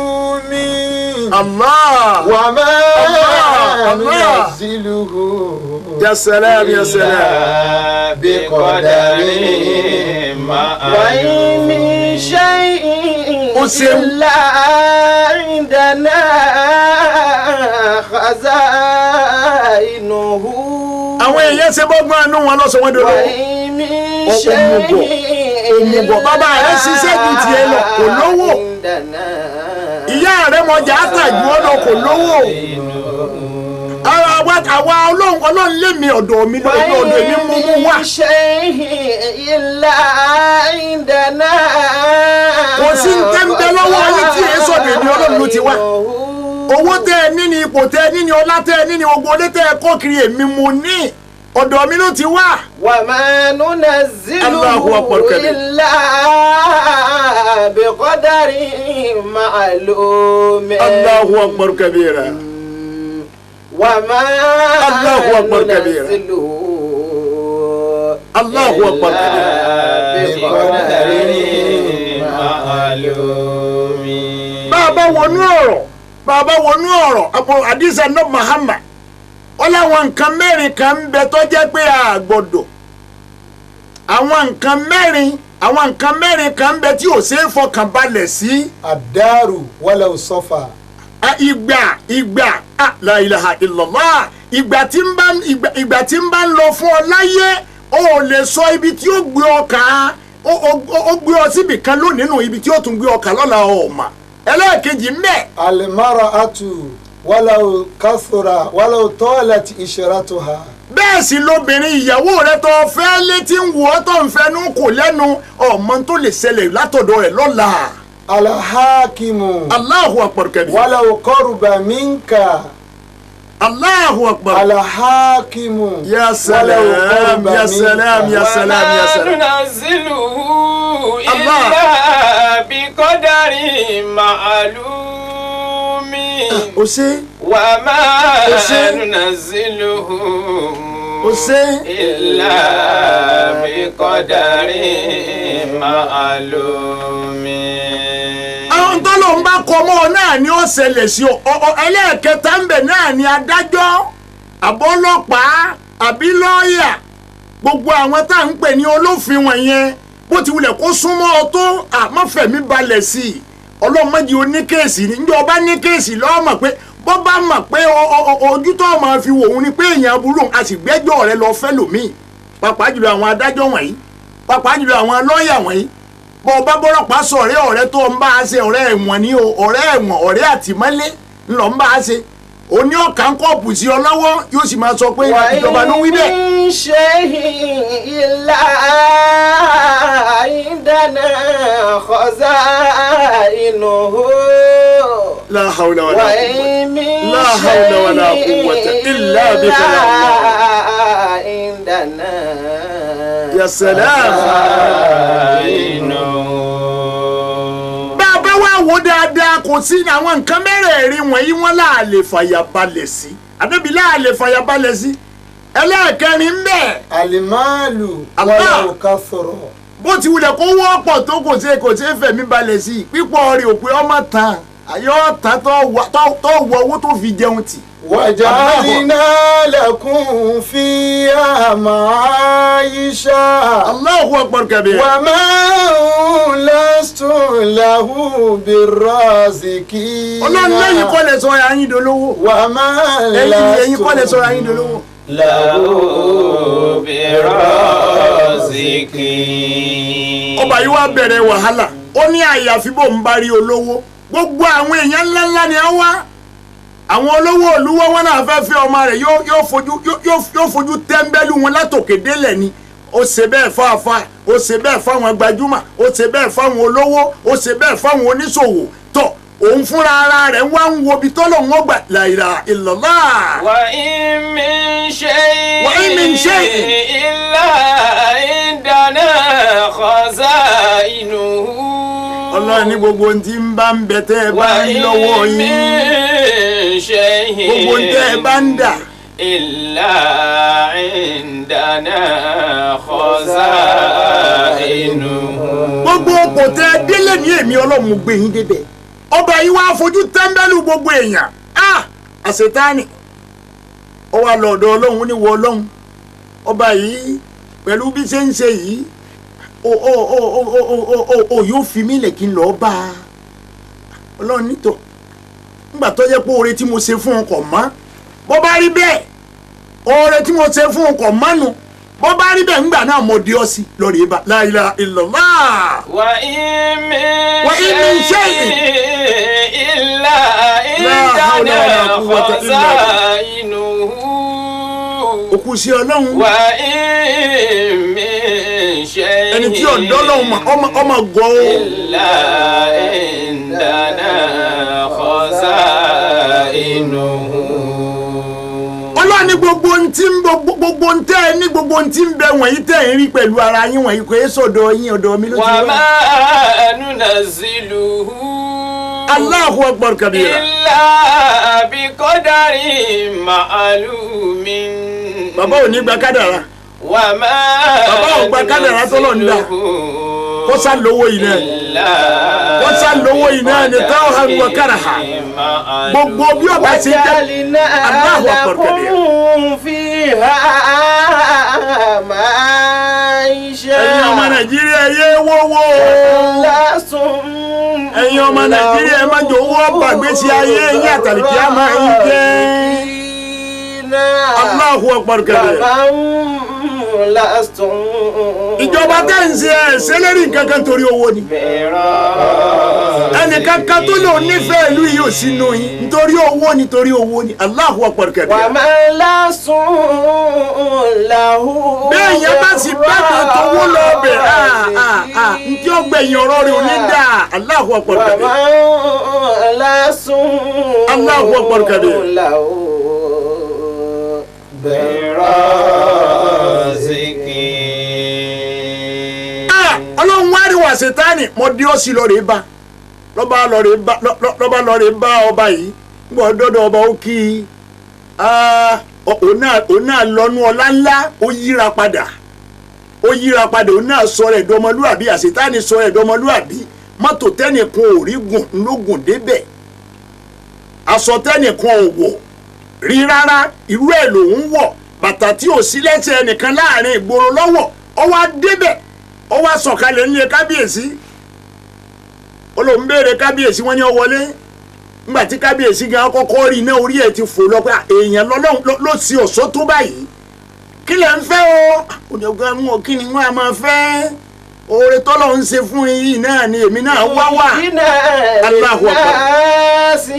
Allah. Wa ma Allah, Allah. nunazzilu Ya salam ya salam. bi qadarin وإن من شيء أسم. إلا عندنا خزائنه Àwọn èèyàn ṣe bọ́gbọ́n àánú wọn lọ́sọ̀ wọn dolo. وإن من Òmùgọ̀, شيء òmùgọ̀, bàbá rẹ̀ ṣiṣẹ́ ju tiẹ̀ lọ, kò lówó. عندنا Ìyá rẹ̀ mọ̀jà àtàjù ọ̀nà kò lówó. Ara wa àwa Ọlọ́run Ọlọ́run lé mi ọ̀dọ̀ mi lọ́dọ̀ ọ̀dọ̀ èmi mú mú wá. وإن من شيء إلا عندنا Kò sí ń tẹ́ ń bẹ lọ́wọ́ ayé tí èé sọ̀dọ̀ èmi Ọlọ́run ló ti wá. Owó tẹ́ ẹ ní ni ipò tẹ́ ẹ ní ni ọlá tẹ́ ẹ ní ni ogun olé tẹ́ ẹ kó kiri èmi mo ní ọ̀dọ̀ mi ló ti wá. وما ننزله Allahu Akbar kabir. إلا بقدر معلوم Allahu Akbar kabira. وما Allahu Akbar kabira. ننزله Allahu Akbar kabira. بقدر معلوم. Bàbá wọnú ọ̀rọ̀ bàbá wọnú ọ̀rọ̀ àpò àdìsá náà Muhammad ó láwọn nǹkan mẹ́rin kan ń bẹ tó jẹ́ pé a gbọ́dọ̀ àwọn nǹkan mẹ́rin àwọn nǹkan mẹ́rin kan ń bẹ tí ò ṣeé fọkàn balẹ̀ sí. Ad-daru walau safa. A, ìgbà ìgbà a, la ilaha illallah ìgbà tí ń bá ìgbà tí ń bá ń lọ fún ọ láyé o ò lè sọ ibi tí ó gbé ọ kà á ó gbé ọ síbì kan lónìí nù ibi tí ó tún gbé ọ kà lọ́la ọ̀ma ẹlẹ́ẹ̀kejì ń bẹ. Al-mar'atu walau kathura walau talat ishratuha. Bẹ́ẹ̀ sì lobìnrin ìyàwó rẹ tó fẹ́ létí ń wò ọ́ tó ń fẹnu kò lẹ́nu ọmọ tó lè ṣẹlẹ̀ látọ̀dọ̀ rẹ̀ lọ́la. Al-hakimu Allahu akbar kabir. walau qaruba minka. Allahu akbar. Al-hakimu Ya salam, walau qaruba ya salam, minka. ya salam, ya salam. وما ننزله Allah. إلا بقدر معلوم. O ṣe وما Ose. ننزله o ṣe إلا بقدر معلوم. Àwọn tó ló ń bá kọ mọ́ ọ náà ni ó ṣẹlẹ̀ sí ọ. Ẹlẹ́ẹ̀kẹta ń bẹ̀ náà ni adájọ́ àbọ́lọ́pàá àbí lọ́ọ̀yà gbogbo àwọn tá à ń pè ní olófin wọ̀nyẹn bó ti wulẹ̀ kó súnmọ́ ọ tó àmọ́fẹ̀mí balẹ̀ sí i ọlọ́mọdé oníkéèsì ní njẹ́ ọba ní kéèsì lọ́ọ́ mọ̀ pé bó bá mọ̀ pé ojú tó máa fi wò ó ni pé èèyàn aburú òun a sì gbẹ́jọ́ rẹ lọ fẹ́ lòmíì pàápàá jùlọ àwọn adájọ́ wọ̀nyí pàápàá jùlọ àwọn lọ́ọ̀yà wọ̀nyí bọ́ ọba bọ́lọ́pàá sọ ọ̀rẹ́ ọ̀rẹ́ tó ń bá a ṣe ọ̀rẹ́ ẹ̀wọ̀n ni o ọ̀rẹ́ ẹ̀wọ̀n ọ̀rẹ́ àtìmọ́lé ńlọ ń bá a ṣe òní ọ̀kà ń kọ́ọ̀pù sí ọ lọ́wọ́ yóò sì máa sọ pé ìjọba ló wí bẹ́ẹ̀. وإن من شيء إلا عندنا خزائنه La hawla wala quwwata. وإن من La hawla wala quwwata شيء illa bika ya Allah. عندنا Ya salam. خزائنه. Bá a bá wá wò dáadáa kò sí àwọn nǹkan mẹ́rẹ̀ẹ̀rin wọ̀nyí wọ́n láàlè fàyàbalẹ̀ sí àdébí láàlè fàyàbalẹ̀ sí ẹlẹ́ẹ̀kẹrin ń bẹ Al-malu Allah. walau kathura. Bó ti wulẹ̀ kó wọ́pọ̀ tó kò ṣe kò ṣe fẹ̀mí balẹ̀ sí pípọ̀ rẹ̀ òpin ọmọ tán. Àyọ̀ tán tó wọ owó tó fi jẹun tì. وجعلنا لكم فيها معايشا Allahu akbar kabir. ومن لستم له بالرازقين Ọlọ́run lẹ́yìn kọ́ lẹ sọ ara yín dolówó. ومن Ẹ̀yin kọ́ lẹ sọ ara yín لستم dolówó. له برازقين. Ọba yìí wá bẹ̀rẹ̀ wàhálà. Ó ní àyàfi bó ń bá rí olówó. Gbogbo àwọn èèyàn ńláńlá ni á wá. Àwọn olówó olúwọ́ wọn náà fẹ́ fẹ́ ọmọ rẹ̀ yóò fojú tẹ́ńbẹ́lú wọn látòkè délẹ̀ ni. Ó ṣe bẹ́ẹ̀ fáfá, ó ṣe bẹ́ẹ̀ fáwọn gbajúmọ̀, ó ṣe bẹ́ẹ̀ fáwọn olówó, ó ṣe bẹ́ẹ̀ fáwọn oníṣòwò. Tọ̀ òun fúnra ara rẹ̀ wá ń wo ibi tọ́lọ̀ ń gbà la ilaha illallah. وإن من شيء وإن من شيء إلا عندنا خزائنه Ọlọ́run ní gbogbo ohun tí ń bá ń bẹ tẹ́ ẹ bá ń lọ́wọ́ وإن yín. من شيء Gbogbo ohun tẹ́ ẹ bá ń dà. إلا عندنا خزائنه Gbogbo kò tẹ́ ẹ délé ní èmi Ọlọ́run mo gbé yín débẹ̀. Ọba yìí wá fojú tẹ́ńbẹ́lú gbogbo èèyàn. Ah! Àṣetáni. Ó wá lọ ọ̀dọ̀ Ọlọ́run ní wọ Ọlọ́run. Ọba yìí pẹ̀lú bí ṣe ń ṣe yìí o o o o o o o o yóò fi mí lẹ̀ kí n lọ́ọ́ bá a. Ọlọ́run nítọ̀ nígbà tó yẹ pé oore tí mo ṣe fún un kò mọ́ bó bá rí bẹ́ẹ̀ oore tí mo ṣe fún un kò mọ́nu bó bá rí bẹ́ẹ̀ ńgbà náà mo di ọ́ sí lórí ibà la ilaha illallah. وإن من وإن من شيء إلا لا حول عندنا ولا قوة إلا بالله. خزائنه Òkú sí Ọlọ́run وإن من شيء ẹni tí ọ̀dọ́ lọ́hùn mà ọmọ gọ́ ó. إلا عندنا خزائنه Ọlọ́run ní gbogbo ohun tí ń gbogbo ohun tẹ́ ẹ ní gbogbo ohun tí ń bẹ wọ̀nyí tẹ́ ẹ ń rí pẹ̀lú ara yín wọ̀nyí kò é sọ̀dọ̀ yín ọ̀dọ̀ mi ló ti wá. وما ننزله Allahu akbar kabira. إلا بقدر معلوم Bàbá ò ní gba kádàrá. وما Bàbá ò gba kádàrá tọ́lọ̀ ń dà. Kó sá lówó yìí náà. إلا Kó sá lówó yìí náà ni tawhan wa karaha. Gbogbo bí ọba ṣe jẹ́. وجعلنا Allahu akbar kabira. لكم فيها معيشة Ẹ̀yin ọmọ Nàìjíríà yé wọ́wọ́. لستم Ẹ̀yin ọmọ Nàìjíríà ẹ má jẹ́ owó ọ̀bàgbésí ayé yín àtàlìkí á máa ń jẹ́. Allahu akbar kabira. ومن لستم Ìjọba tẹ́ ń ṣe ẹ̀ ṣẹlẹ́rì nǹkan kan torí owó ni. Ẹnìkan kan tó lò nífẹ̀ẹ́ ìlú yìí ò sínú yín nítorí owó nítorí owó ni Allahu akbar kabira. ومن لستم له Bẹ́ẹ̀ yẹn bá sì bá mi tówó lọ bẹ̀ ntí ó gbẹ̀yìn ọ̀rọ̀ rẹ̀ ò ní dà Allahu akbar kabira. ومن لستم Allahu akbar kabir. له برازقين Ah, Ọlọ́run wá rí wà sẹ́tánì mo dí ó sì lọ rèé bá lọ́ba lọ rèé bá lọ́ba lọ rèé bá ọba yìí ngbọ́ dọ́dọ̀ ọba ó kí i Ah, òun náà lọ́nu ọlá ńlá ó yíra padà ó yíra padà òun náà sọ rẹ̀ dọmọlúàbí àṣetánì sọ rẹ̀ dọmọlúàbí mọ́tò tẹ́nìkan ò rí gùn ló gùn débẹ̀ aṣọ tẹ́nìkan ò wọ̀ rí rárá irú ẹ̀ lòún wọ̀ bàtà tí ò sí lẹ́sẹ̀ ẹnìkan láàrin ìgboro lọ́wọ́ ó wá débẹ̀ ó wá sọ̀kalẹ̀ nílé kábíyèsí ó lóun béèrè kábíyèsí wọ́n ní ó wọlé nígbà tí kábíyèsí gan kọ́kọ́ rí iná orí ẹ̀ ti fò lọ pé èèyàn lọ́lọ́run ló ṣe ọ̀ṣọ́ tó báyìí kí lẹ̀ ń fẹ́ o òdòdó ń wò kí ni wọ́n á máa fẹ́ oore tọ́lọ̀ ń ṣe fún yìí náà ni èmi náà wá wà. Allahu Akbar. للناس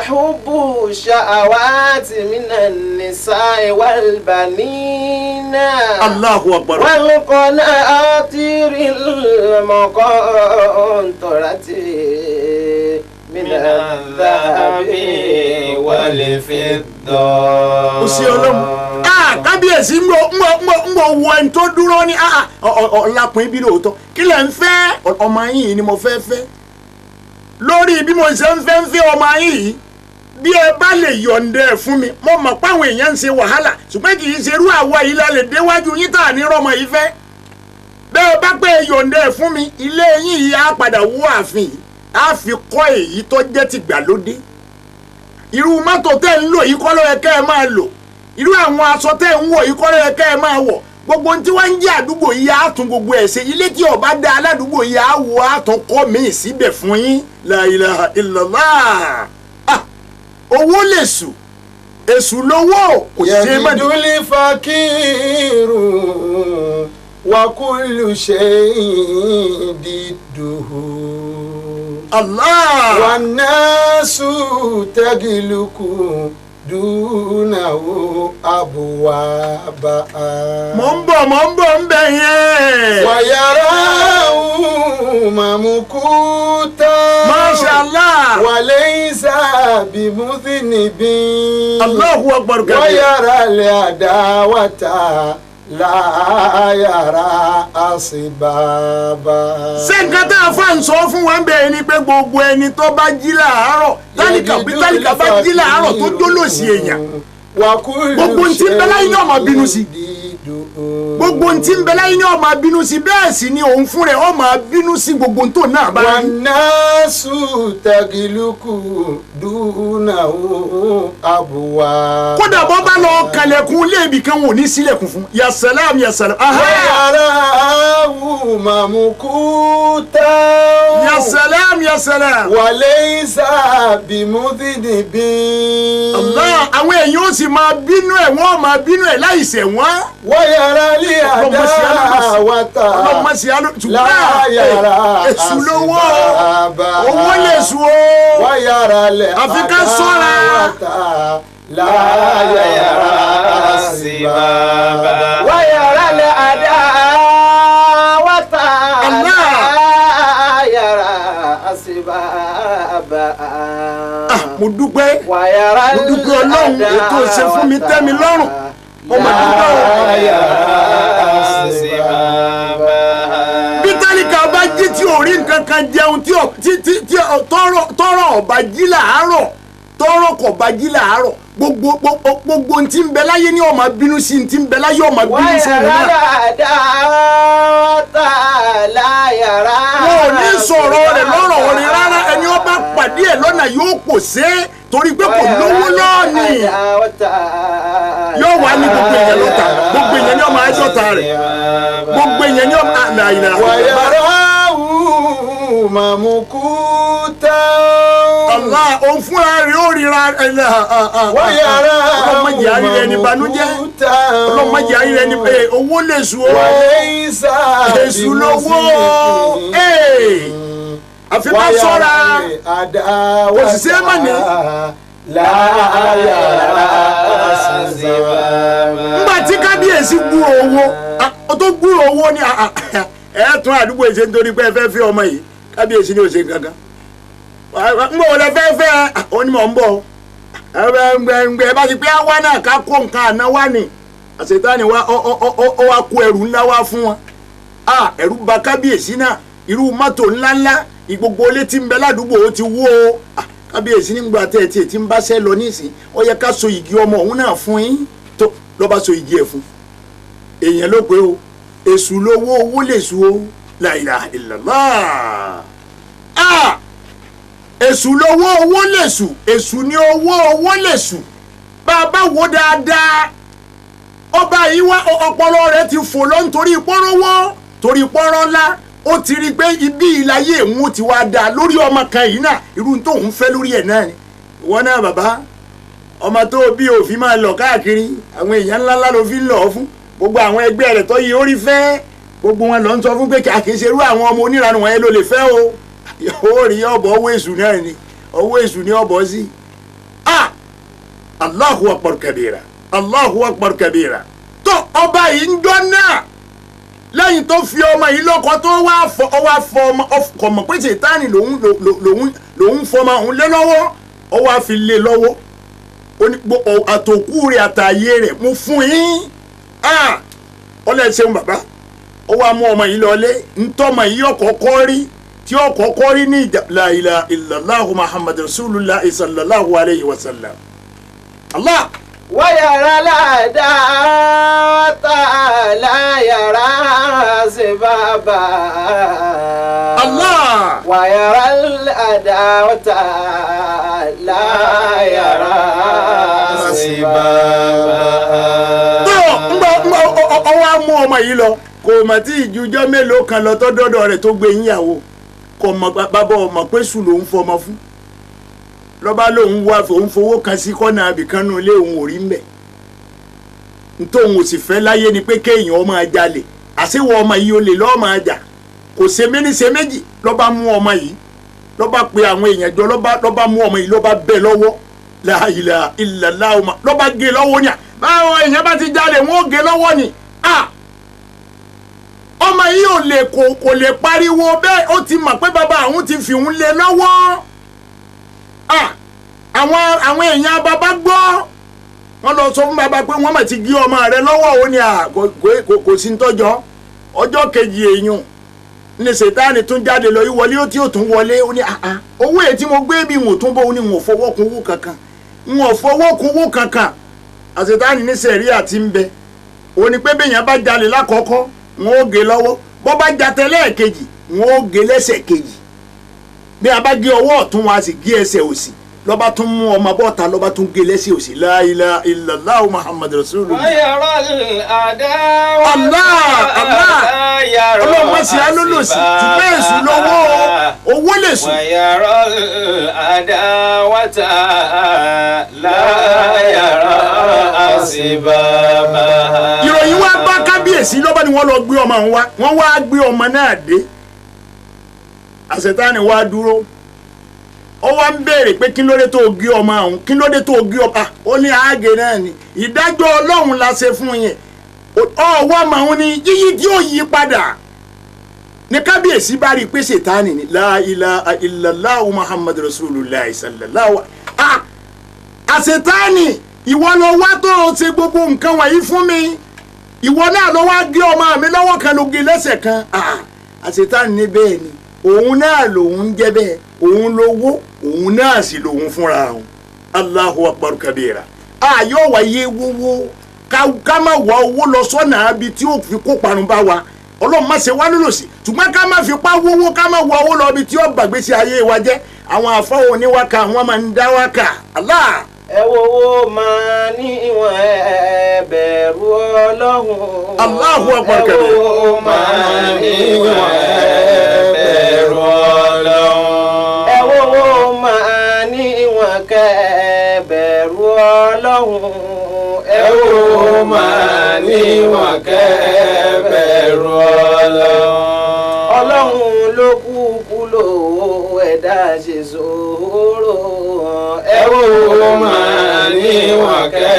حب الشهوات من النساء والبنين Allahu Akbar. والقناطير المقنطرة من من الذهب الذهب والفضة Ó sí ọlọ́run. Ah, kábíyèsí ń bọ̀ ń bọ̀ ń bọ̀ ń bọ̀ wọ ẹni tó dúró ní ọ̀làpín ibi lóòótọ́ kí lẹ̀ ń fẹ́ ọmọ yín yìí ni mo fẹ́ fẹ́ lórí bí mo ṣe ń fẹ́ ń fẹ́ ọmọ yín yìí bí ẹ bá lè yọ̀ǹda ẹ̀ fún mi mo mọ̀ páwọn èèyàn ń ṣe wàhálà ṣùgbọ́n kì í ṣe irú àwa yìí la lè déwájú yín tà ní rọmọ yìí fẹ́ bẹ́ẹ̀ bá pé yọ̀ǹda ẹ̀ fún mi ilé yín yìí á padà wó ààfin yìí á fi kọ́ èyí tó jẹ́ tìgbàlódé. Irú mọ́tò tẹ́ ń lò yìí kọ́ ló yẹ kẹ́ ẹ máa lò, irú àwọn aṣọ tẹ́ ń wọ̀ yìí kọ́ ló yẹ kẹ́ ẹ máa wọ̀. Gbogbo ohun tí wọ́n ń jẹ́ àdúgbò yìí á tún gbogbo ẹ̀ ṣe. Ilé tí ó bá dá aládùúgbò yìí á wò, á tún kọ́ míì síbẹ̀ fún yín. La ilaha illallah. Owó lè sùn, èṣù lówó kò ṣe é mọ̀ ní. Yajidul fakiru wa kullu shay'in didduhu. Allah. Wannasu tagiluku dunahu abwaba. Mò ń bọ̀ ń bẹ̀ yẹn. Wayarahu mamukuta. Masha Allah. Walaysa bimudhinibin. Allahu akbar kabir. Wayara al-adawata la yara asibaba. Ṣé nǹkan tá a fà ń sọ fún wa ń bẹ̀ ni pé gbogbo ẹni tó bá jí láàárọ̀, tálíkà bá jí láàárọ̀ tó jólòsì èèyàn, gbogbo ntí ń bẹ láyé ní ó máa bínú sí, gbogbo ntí ń bẹ láyé ní ó máa bínú sí, bẹ́ẹ̀ sì ni òun fún rẹ̀ ó máa bínú sí gbogbo ntò náà bá rí. Wannasu tagiluku dunahu abwa. Kódà bọ́ bá lọ kàlẹ̀kùn léèbì kan wò ní sílẹ̀kùn fún. Ya salam ya salam. Wayarahu mamukuta. Ya salam ya salam. Walaysa bimudhinibin. Allah, àwọn èèyàn ó sì máa bínú ẹ̀, wọ́n máa bínú ẹ̀ láì ṣẹ̀ wọ́n. Wayara li adawata. Ọlọ́mọ sí aló La yara èṣù lówó, asibaba. owó lè sùn o. Wayara li Àfi ká ṣọ́ra. adawata. La yara asibaba. Wayara al-adawata Allah. la yara asibaba. Mo dúpẹ́, Wayara mo dúpẹ́ Ọlọ́run ètò ṣe fún mi tẹ́ mi lọ́rùn. Mo mà dúpẹ́ o. Bí tálíkà bá jí tí ò rí nǹkan kan jẹun, tí tọrọ ọba jí làárọ̀, tọrọ kò bá jí làárọ̀, gbogbo gbogbo ntí ń bẹ láyé ní ó máa bínú sí, ntí ń bẹ láyé ó máa bínú sí òun Wayara náà. al-adawata la yara. Wọn ò ní sọ̀rọ̀ rẹ̀ lọ́rọ̀ rẹ̀ rárá, ẹni ó bá pàdé ẹ̀ lọ́nà yóò pò sé torí pé kò lówó lọ́ọ̀nì. Yóò wá ní gbogbo èèyàn lọ́ta, gbogbo èèyàn ní ó máa jọ́ta rẹ̀, gbogbo èèyàn ní ó máa là ìlà. Wayarahu mamukuta. Allah, òun fúnra rẹ̀ ó ríra ẹ̀. Wayarahu Ọlọ́mọdé àríra ẹni banújẹ́, mamukuta. ọlọ́mọdé àríra ẹni pé owó lè sùn o, Walaysa èṣù lówó o, àfi ká ṣọ́ra. Kò sì ṣe é mọ̀ ní. La yara asibaba. Ńgbà tí kábíyèsí gbúrò owó, tó gbúrò owó ní ẹ tún àdúgbò ìṣe nítorí pé ẹ fẹ́ fẹ́ ọmọ yìí, kábíyèsí ní òṣè kankan. Ńgbà wọlé fẹ́ fẹ́ onímọ̀ ń bọ̀ ẹ bá ti pé àwa náà ká kó nǹkan àná wá ní àṣetánì wa ọ wá kó ẹrù ńlá wá fún wọn. Ẹrù bà kábíyèsí náà, irú mọ́tò ńláńlá ìgbogbo ilé tí ń bẹ ládùúgbò ó ti wó o. Kábíyèsí nígbà tẹ́ ẹ tiẹ̀ ti ń báṣẹ́ lọ nísìn, ó yẹ ká so igi ọmọ òun náà fún yín, tó lọ́ba so igi ẹ̀ fún. Èèyàn ló pé o, èṣù lówó, owó lè su o. La ilaha illallah. Èṣù lówó, owó lè sù, èṣù ní owó, owó lè sù. Bá a bá wo dáadáa, ọba yìí wá ọpọlọ rẹ̀ ti fò lọ nítorí pọ́nrọ́wọ́, torí pọ́nrọ́ ńlá. Ó ti rí i pé ibi ìláyé òun ti wá dáa lórí ọmọ kan yìí náà, irú tó ń fẹ́ lórí ẹ̀ náà ni. Ìwọ náà bàbá, ọmọ tó bí òfin máa lọ káàkiri, àwọn èèyàn ńláńlá ló fi ń lọ fún gbogbo àwọn ẹgbẹ́ rẹ̀ tó yí orí fẹ́, gbogbo wọn lọ ń sọ fún pé kì í ṣe irú àwọn ọmọ oníranù wọn yẹn ló lè fẹ́ o. Ó rí ọ̀bọ̀ owó èṣù náà ni, owó èṣù ni ọ̀bọ̀ sí. Allahu akbar kabira, Allahu akbar kabira. Tó ọba yìí ń jọ náà, lẹ́yìn tó fi ọmọ yìí lọ́kọ tó wá fọ ọmọ ọkọ̀ mọ̀ pé Sàtánì lòun fọmọ òun lé lọ́wọ́, ó wá fi lé lọ́wọ́. Àtòkù rẹ̀ àtàyè rẹ̀ mo fún yín. Ọlẹ́ ṣeun bàbá, ó wá mú ọmọ yìí lọlé, ntọ́mọ yìí ọ̀kọ̀ọ̀kọ́ rí tí ọ̀kọ̀ọ̀kọ́ rí ní ìjà. La ilaha illallahu Muhammad rasulullah sallallahu alayhi wa sallam. Allah. Wayara al-adawata la yara asibaba. Allah. ويرى العداوة لا يرى أسبابها. Tó ńgbà ńgbà ọwọ́ á mú ọmọ yìí lọ, kò mọ̀ tí ìjújọ́ mélòó kan lọ tó dọ́dọ̀ rẹ̀ tó gbé yíyàwó, kò mọ̀ bàbá ọmọ pé sùn lòún fọmọ fún. Lọ́ba lòun wá òun fowó kan sí kọ́nà àbìkanú ilé òun ò rí mbẹ̀. Ntòun ò sì fẹ́ láyé ni pé kéèyàn ọmọ jalè, àṣewọ ọmọ yìí olè lọ́ọ́ máa jà. Kò ṣe méní ṣe méjì, lọ́ba mú ọmọ yìí, lọ́ba pe àwọn èèyàn jọ, lọ́ba mú ọmọ yìí, lọ́ba bẹ́ lọ́wọ́. La ilaha illallah, lọ́ba gé lọ́wọ́ ni à báwọn èèyàn bá ti jalè wọn ò gé lọ́wọ́ ni à. Ọmọ yìí ò lè kò lè pariwo bẹ́ẹ̀, ó ti mọ̀ pé bàbá àwọn ti fi òun lé lọ́wọ́. À àwọn èèyàn bàbá gbọ́, wọ́n lọ sọ fún bàbá pé wọ́n mà ti gé ọmọ rẹ lọ́wọ́. Òun ni à kò sí ntọ́jọ́. Ọjọ́ kejì èèyàn ní Sètáànì tún jáde lọ, ìwọlé ó tí ò tún wọlé. Ó ní àá owó èyí tí mo gbé bí n ò tún bọ́. Ó ní n ò fọwọ́ kun owó kankan, n ò fọwọ́ kun owó kankan. Àṣetáànì ní sẹ̀ríà ti ń bẹ, ó ní pé bẹ́yàn bá jalè lákọ̀ọ́kọ́ wọn ó gé lọ́wọ́, bọ́ bá jatẹ lẹ́ẹ̀kejì wọn ó gé lẹ́sẹ̀ kejì. Bí a bá gé ọwọ́ ọ̀tún wọn a sì gé ẹsẹ̀ òsì. Lọ́ba tún mú ọmọ bọ́ta, lọ́ba tún gé lẹ́sẹ̀ òsì. La ilaha illallah Muhammad rasulullah. ويرى العداوة Allah, Allah. لا يرى Ọlọ́run má ṣe á lólòsì, ṣùgbọ́n èṣù lówó owó lè sùn. ويرى العداوة لا يرى أسبابها. Ìròyìn wá bá kábíyèsí, lọ́ba ni wọ́n lọ gbé ọmọ òun wá. Wọ́n wá gbé ọmọ náà dé. Àṣetáni wá dúró, ó wá ń béèrè pé kí ló dé tó gé ọmọ òun, kí ló dé tó gé ọba. Ó ní àágé náà ni ìdájọ́ Ọlọ́run la ṣe fún yẹn. Ọwọ́ ọmọ òun ni yíyí tí ó yí padà ní. Kábíyèsí bá rí i pé ṣètánì ni. La ilaha illallah Muhammad rasulullah sallallahu. Ah, àṣetáni, ìwọ ló wá tó o ṣe gbogbo nǹkan wọ̀nyí fún mi, ìwọ náà ló wá gé ọmọ mi lọ́wọ́ kan, ló gé lẹ́sẹ̀ kan. Ah, àṣetáni ní bẹ́ẹ̀ ni, òun náà lòun ń jẹ́ bẹ́ẹ̀, òun lówó, òun náà sì lòun fúnra òun. Allahu akbar kabira. A yóò wáyé wówó ká má wá owó lọ sọ́nà abi tí ó fi kó parun bá wa. Ọlọ́run má ṣe wá lólòsì, ṣùgbọ́n ká má fipá wówó, ká má wá owó lọ ibi tí ó gbàgbé sí ayé wa jẹ́. Àwọn àfọwọ́ oníwákà wọ́n máa ń dá wákà. Allah. Ẹ wo owó máa níwọ̀n, ẹ bẹ̀rù Ọlọ́run. Allahu akbar Ẹ wo kabir. owó máa níwọ̀n, ẹ bẹ̀rù Ọlọ́run. Ẹ wo owó máa níwọ̀n, kẹ́ ẹ bẹ̀rù Ọlọ́run. Ẹ wo máa níwọ̀n, kẹ́ ẹ bẹ̀rù Ọlọ́run. Ọlọ́run ló kúkú lò ó, ẹ̀dá ṣe sòrò. Ẹ wo máa níwọ̀n, kẹ́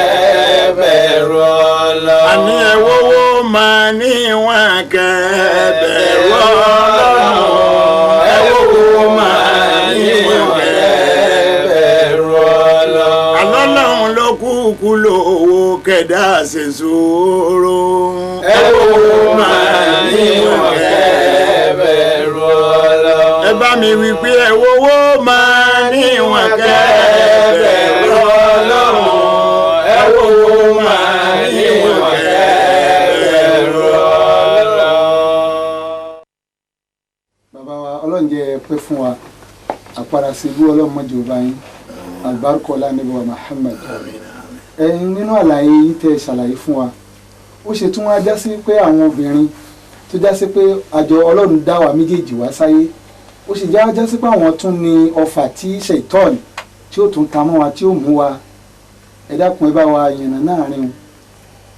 ẹ bẹ̀rù Ọlọ́run. Àní ẹ wówó máa níwọ̀n kẹ́ ẹ bẹ̀rù Ọlọ́run. Ẹ wo máa níwọ̀n, kẹ́ ẹ bẹ̀rù Ọlọ́run. Àlọ́lọ́run ló kúkú lówó, kẹ̀dá ṣe sùúrù. Ẹ wo máa níwọ̀n, kẹ́ ẹ bẹ̀rù Ọlọ́run. Ẹ bá mi wí pé ẹ wówó máa níwọ̀n kẹ́ ẹ bẹ̀rù Ọlọ́run. Ẹ wo máa níwọ̀n, kẹ́ ẹ bẹ̀rù Ọlọ́run. Bàbá wa, Ọlọ́run jẹ́ ẹ pẹ́ fún wa, àpàrà sí ibú Ọlọ́run mọ́jọ bá yín, àlùbáríkọ lánàbí wa Muhammad. Ẹ̀yin nínú àlàyé yín tẹ́ ẹ ṣàlàyé fún wa, ó ṣe tún wá já sí pé àwọn obìnrin tó já sí pé àjọ Ọlọ́run dá wa méjèèjì wá sáyé, ó sì já sí pé àwọn tún ní ọfà tí ṣèitọ́ọ̀nì tí ó tún ta mọ́ wa, tí ó mú wa. Ẹ dákun, ẹ bá wa yànnà náà rìn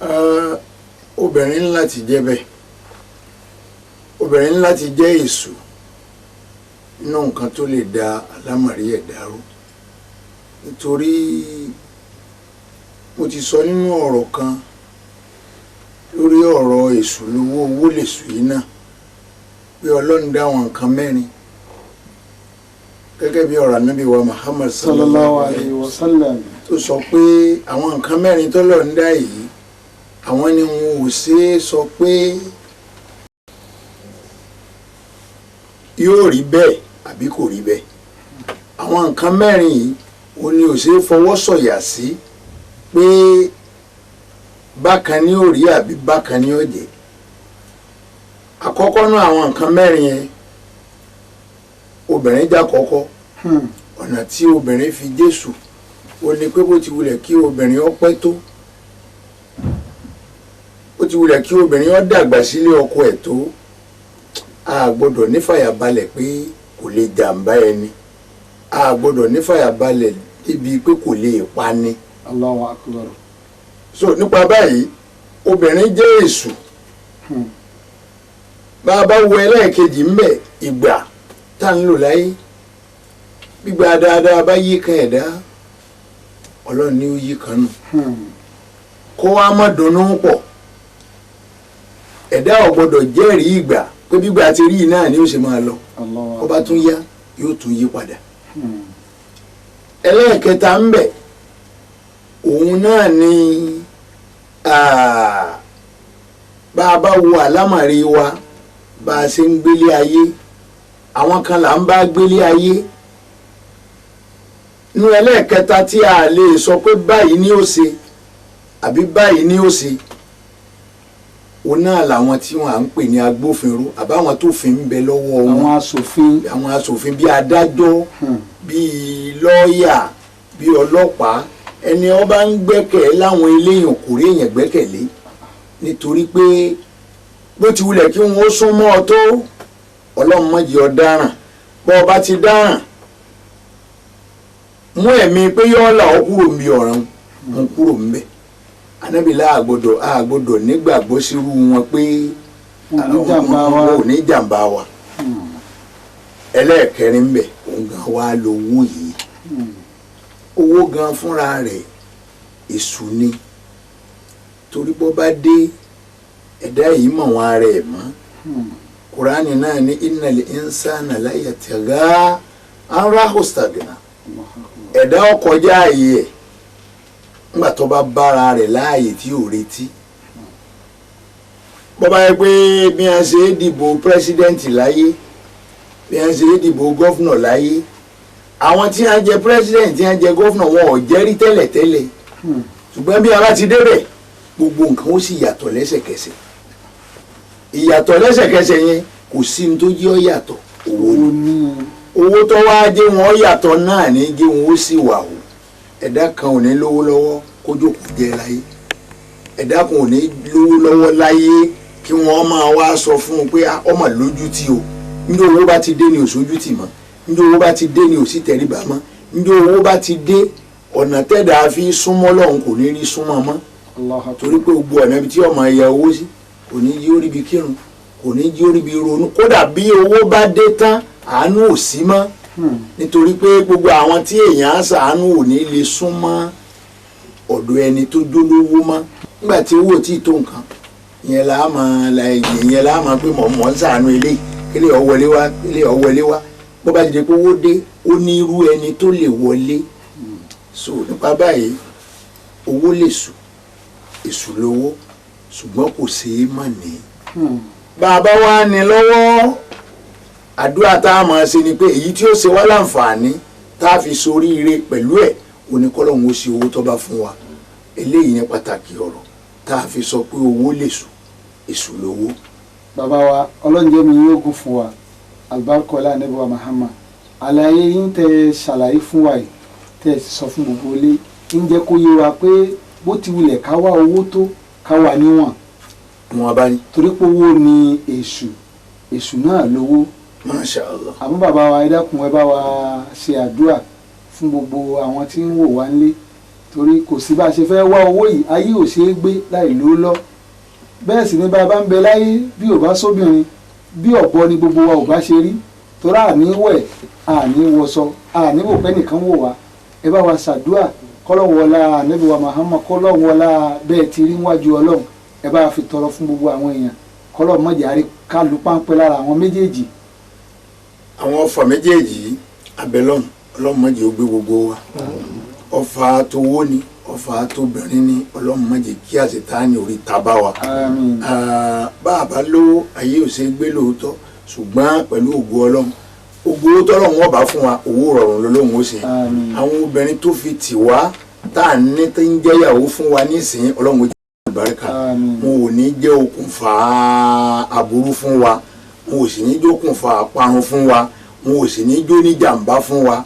o. Obìnrin ńlá ti jẹ́ bẹ́ẹ̀, obìnrin ńlá ti jẹ́ èṣù nínú nǹkan tó lè da àlámọ̀rí ẹ̀ dàrú. Nítorí mo ti sọ nínú ọ̀rọ̀ kan lórí ọ̀rọ̀ èṣù lówó owó lè sùn yìí náà pé Ọlọ́run dá àwọn nǹkan mẹ́rin gẹ́gẹ́ bí ọ̀rọ̀ Ànábì wa Muhammad sallallahu alayhi wa sallam, tó sọ pé àwọn nǹkan mẹ́rin tọ́lọ́run dá yìí, àwọn ni wọn ò ṣe é sọ pé yóò rí bẹ́ẹ̀ àbí kò rí bẹ́ẹ̀. Àwọn nǹkan mẹ́rin yìí ò ní ò ṣe é fọwọ́ sọ̀yà sí pé bákan ni ó rí àbí bákan ni ó jẹ́. Àkọ́kọ́ náà, àwọn nǹkan mẹ́rin yẹn Obìnrin já kọ́kọ́. Ọ̀nà tí obìnrin fi Jésù ó ní pé bó ti wulẹ̀ kí obìnrin ó pẹ́ tó, bó ti wulẹ̀ kí obìnrin ó dàgbà sílé ọkọ ẹ̀ tó, a gbọ́dọ̀ nífàyàbalẹ̀ pé kò lè jàǹbá ẹni, a gbọ́dọ̀ nífàyàbalẹ̀ débi pé kò lè pani. Allahu akbar. So nípa báyìí obìnrin jẹ́ èṣù. Bá a bá wo ẹlẹ́ẹ̀kejì ńbẹ̀, ìgbà tá à ń lò láyé, gbígbà dáadáa bá yí kan ẹ̀dá, Ọlọ́run ní ó yí kan nù. Kó wá má dunnú pọ̀, ẹ̀dá ò gbọ́dọ̀ jẹ́rìí ìgbà pé gbígbà ti rí náà ni ó ṣe máa lọ. Ó bá tún yá yóò tún yí padà. Ẹlẹ́ẹ̀kẹta ńbẹ̀, òun náà ni bá a bá wo àlámàrí wa, bá a ṣe ń gbélé ayé, àwọn kan là ń bá gbélé ayé. Nú ẹlẹ́ẹ̀kẹta tí a lè sọ pé báyìí ni ó ṣe àbí báyìí ni ó ṣe, òun náà làwọn tí wọn à ń pè ní agbófinró àbáwọn tó fi ń bẹ lọ́wọ́ wọn, àwọn aṣòfin, àwọn aṣòfin bíi adájọ́, bíi lọ́ọ̀yà, bíi ọlọ́pàá. Ẹni ó bá ń gbẹ́kẹ̀ láwọn eléyàn kò rí èèyàn gbẹ́kẹ̀lé, nítorí pé bó ti wulẹ̀ kí wọ́n sún mọ́ ọ tó, Ọlọ́run má jẹ́ ọ dáràn. Bọ́ ọ bá ti dáràn, mú ẹ̀mí pé yọ́ là ọ́ kúrò ń bí ọ̀ràn mú kúrò ń bẹ̀. Ànábì láàgbọ́dọ̀ àgbọ́dọ̀ nígbàgbọ́ sírú wọn pé wọn ò ní jàǹbá wa. Ẹlẹ́ẹ̀kẹrin ń bẹ̀, òun gan wá lówó yìí. Owó gan fúnra rẹ̀ èṣù ni, torí bó bá dé ẹ̀dá yìí mọ̀ wọn ara ẹ̀ mọ́. Kùránì náà ní innal insana la yatgha an rahu staghna. Ẹ̀dá ọkọjá ààyè ẹ̀ nígbà tó bá bára rẹ̀ láàyè tí ò retí. Bó bá yẹ pé bí wọ́n ṣe é dìbò pírẹ́sídẹ́ǹtì láyé, bí wọ́n ṣe é dìbò gọ́fúnà láyé, àwọn tí wọ́n jẹ pírẹ́sídẹ́ǹtì, tí wọ́n jẹ gọ́fúnà, wọn ò jẹ́rí tẹ́lẹ̀tẹ́lẹ̀. Ṣùgbọ́n bí a bá ti débẹ̀, gbogbo nǹkan ó sì yàtọ̀ lẹ́sẹ̀kẹsẹ̀. Ìyàtọ̀ lẹ́sẹ̀kẹsẹ̀ yẹn kò sí ní tó jẹ́ ó yàtọ̀, owó ni. Owó tó wá jẹ́ wọn ó yàtọ̀ náà ní jẹ́ wọn ó sì wà o. Ẹ̀dá kan ò ní lówó lọ́wọ́ kó jókòó jẹ láyé. Ẹ̀dá kan ò ní lówó lọ́wọ́ láyé kí wọ́n máa wá sọ fún un pé ọmọ lójú tì o. Njẹ́ owó bá ti dé ni ò sójú tì mọ́, njẹ́ owó bá ti dé ni ò sí tẹríba mọ́, njẹ́ owó bá ti dé ọ̀nà tẹ́dà fi súnmọ́ lọ́hùn kò ní rí súnmọ́ mọ́. Torí pé gbogbo ọ̀nà ibi tí ọmọ ẹ̀yà owó sí kò ní jí ó ríbi kírun, kò ní jí ó ríbi ronú. Kódà bí owó bá dé tán, àánú ò sí mọ́, nítorí pé gbogbo àwọn tí èèyàn á ṣàánú ò ní lè súnmọ́ ọ̀dọ̀ ẹni tó jólówó mọ́. Nígbà tí owó tí tó nǹkan ìyẹn là á máa ìyẹn là á máa pé mọ̀ mọ̀ ń ṣàánú eléyìí, kílè ọ wọlé wá, kílè ọ wọlé wá. Bó bá ti di pé owó dé, ó ní irú ẹni tó lè wọlé. So nípa báyìí, owó lè sùn, èṣù lówó, ṣùgbọ́n kò ṣeé má ní. Bá a bá wá ní lọ́wọ́, àdúrà tá a máa ṣe ni pé èyí tí ó ṣe wá láǹfààní tá a fi soríire pẹ̀lú ẹ̀, oníkọ́lọ́hún ó ṣe owó tó bá fún wa. Eléyìí ní pàtàkì ọ̀rọ̀ tá a fi sọ pé owó lè sùn, èṣù lówó. Bàbá wa, Ọlọ́run jẹ́ mi yóò gùn fún wa, albarkola anabi wa Muhammad. Àlàyé yín tẹ ṣàlàyé fún wa yìí, tẹ sọ fún gbogbo ilé, ń jẹ́ kó yé wa pé bó ti wulẹ̀ ká wá owó tó, ká wà níwọ̀n. Wọn bá ní. Torí pé owó ni èṣù, èṣù náà lówó. Masha Allah. Àmọ́ bàbá wa, ẹ dákun, ẹ bá wa ṣe àdúrà fún gbogbo àwọn tí ń wò wá nílé, torí kò sí bá a ṣe fẹ́ wá owó yìí, ayé ò ṣeé gbé láì lówó lọ. Bẹ́ẹ̀ sì ni bá a bá ń bẹ láyé, bí ò bá sóbìnrin, bí ọ̀bọ ni gbogbo wa ò bá ṣe rí, torí àní wẹ̀, àní wọṣọ, àní wò pé nìkan wò wá. Ẹ bá wa ṣàdúrà kọ́lọ́wọ́lá ànábì wa Muhammad, kọ́lọ́wọ́lá bẹ́ẹ̀ ti rí wájú Ọlọ́run, ẹ bá fi tọrọ fún gbogbo àwọn èèyàn, kọ́lọ́ mọ̀jà ká lu páńpẹ́ lára àwọn méjèèjì. Àwọn ọfà méjèèjì abẹ́lọ́hùn, Ọlọ́run má jẹ́ ó gbé gbogbo wa. Ọfà tówó ni, ọfà tóbìnrin ni, Ọlọ́run má jẹ́ kí àṣetáni orí ta bá wa. Bá a bá lówó, ayé ò ṣe é gbé lóòótọ́, ṣùgbọ́n pẹ̀lú ògo Ọlọ́run, ògo tọ́lọ́run wọ́n bá fún wa, owó rọrùn lọ́lọ́run ó ṣe. Àwọn obìnrin tó fi tì wá tá à ní tó ń jẹ́yàwó fún wa nísìnyí, Ọlọ́run ó jẹ́ àlùbáríkà. Wọn ò ní jẹ́ okùnfà aburú fún wa, wọn ò sì ní jẹ́ okùnfà àparun fún wa. Wọn ò sì ní jó ní jàǹbá fún wa.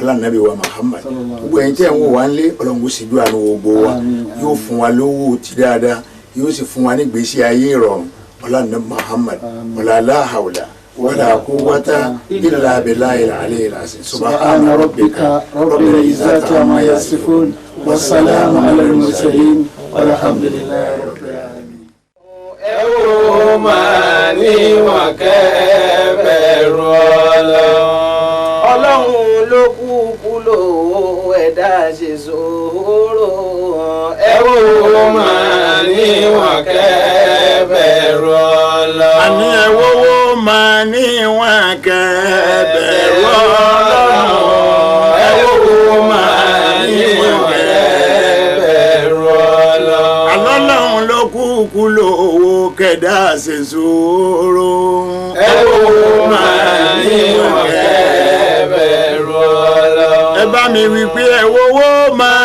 Ọlá nàbí wa Muhammad. Gbogbo ẹ̀yin tẹ́ ń wò wá ń lé, Ọlọ́run kò sì ju àánú gbogbo wa, yóò fún wa lówó ti dáadáa, yóò sì fún wa ní gbèsè ayé ìrọ̀rùn. Ọlá nàbí Muhammad. Ọlá la hawla wala quwwata illa billahi al-aliyyil azim. Subhana rabbika rabbil izzati amma yasifun wa salamun alal mursalin walhamdulillahi rabbil alamin. Ẹ wo máa níwọ̀n kẹ́ bẹ̀rù Ọlọ́run. Ọlọ́run ló kúkú lò ẹ̀dá ṣe sòrò. Ẹ wo máa níwọ̀n kẹ́ bẹ̀rù Ọlọ́run. Àní ẹ wọ́wọ́ máa níwọ̀n kẹ́ bẹ̀rù Ọlọ́run. Ẹ wo máa níwọ̀n kẹ́ bẹ̀rù Ọlọ́run. Àlọ́lọ́run ló kúkú lówó kẹ̀dá ṣe sùúrù. Ẹ wo máa níwọ̀n kẹ́ bẹ̀rù Ọlọ́run. Ẹ bá mi wí pé ẹ wọ́wọ́ máa.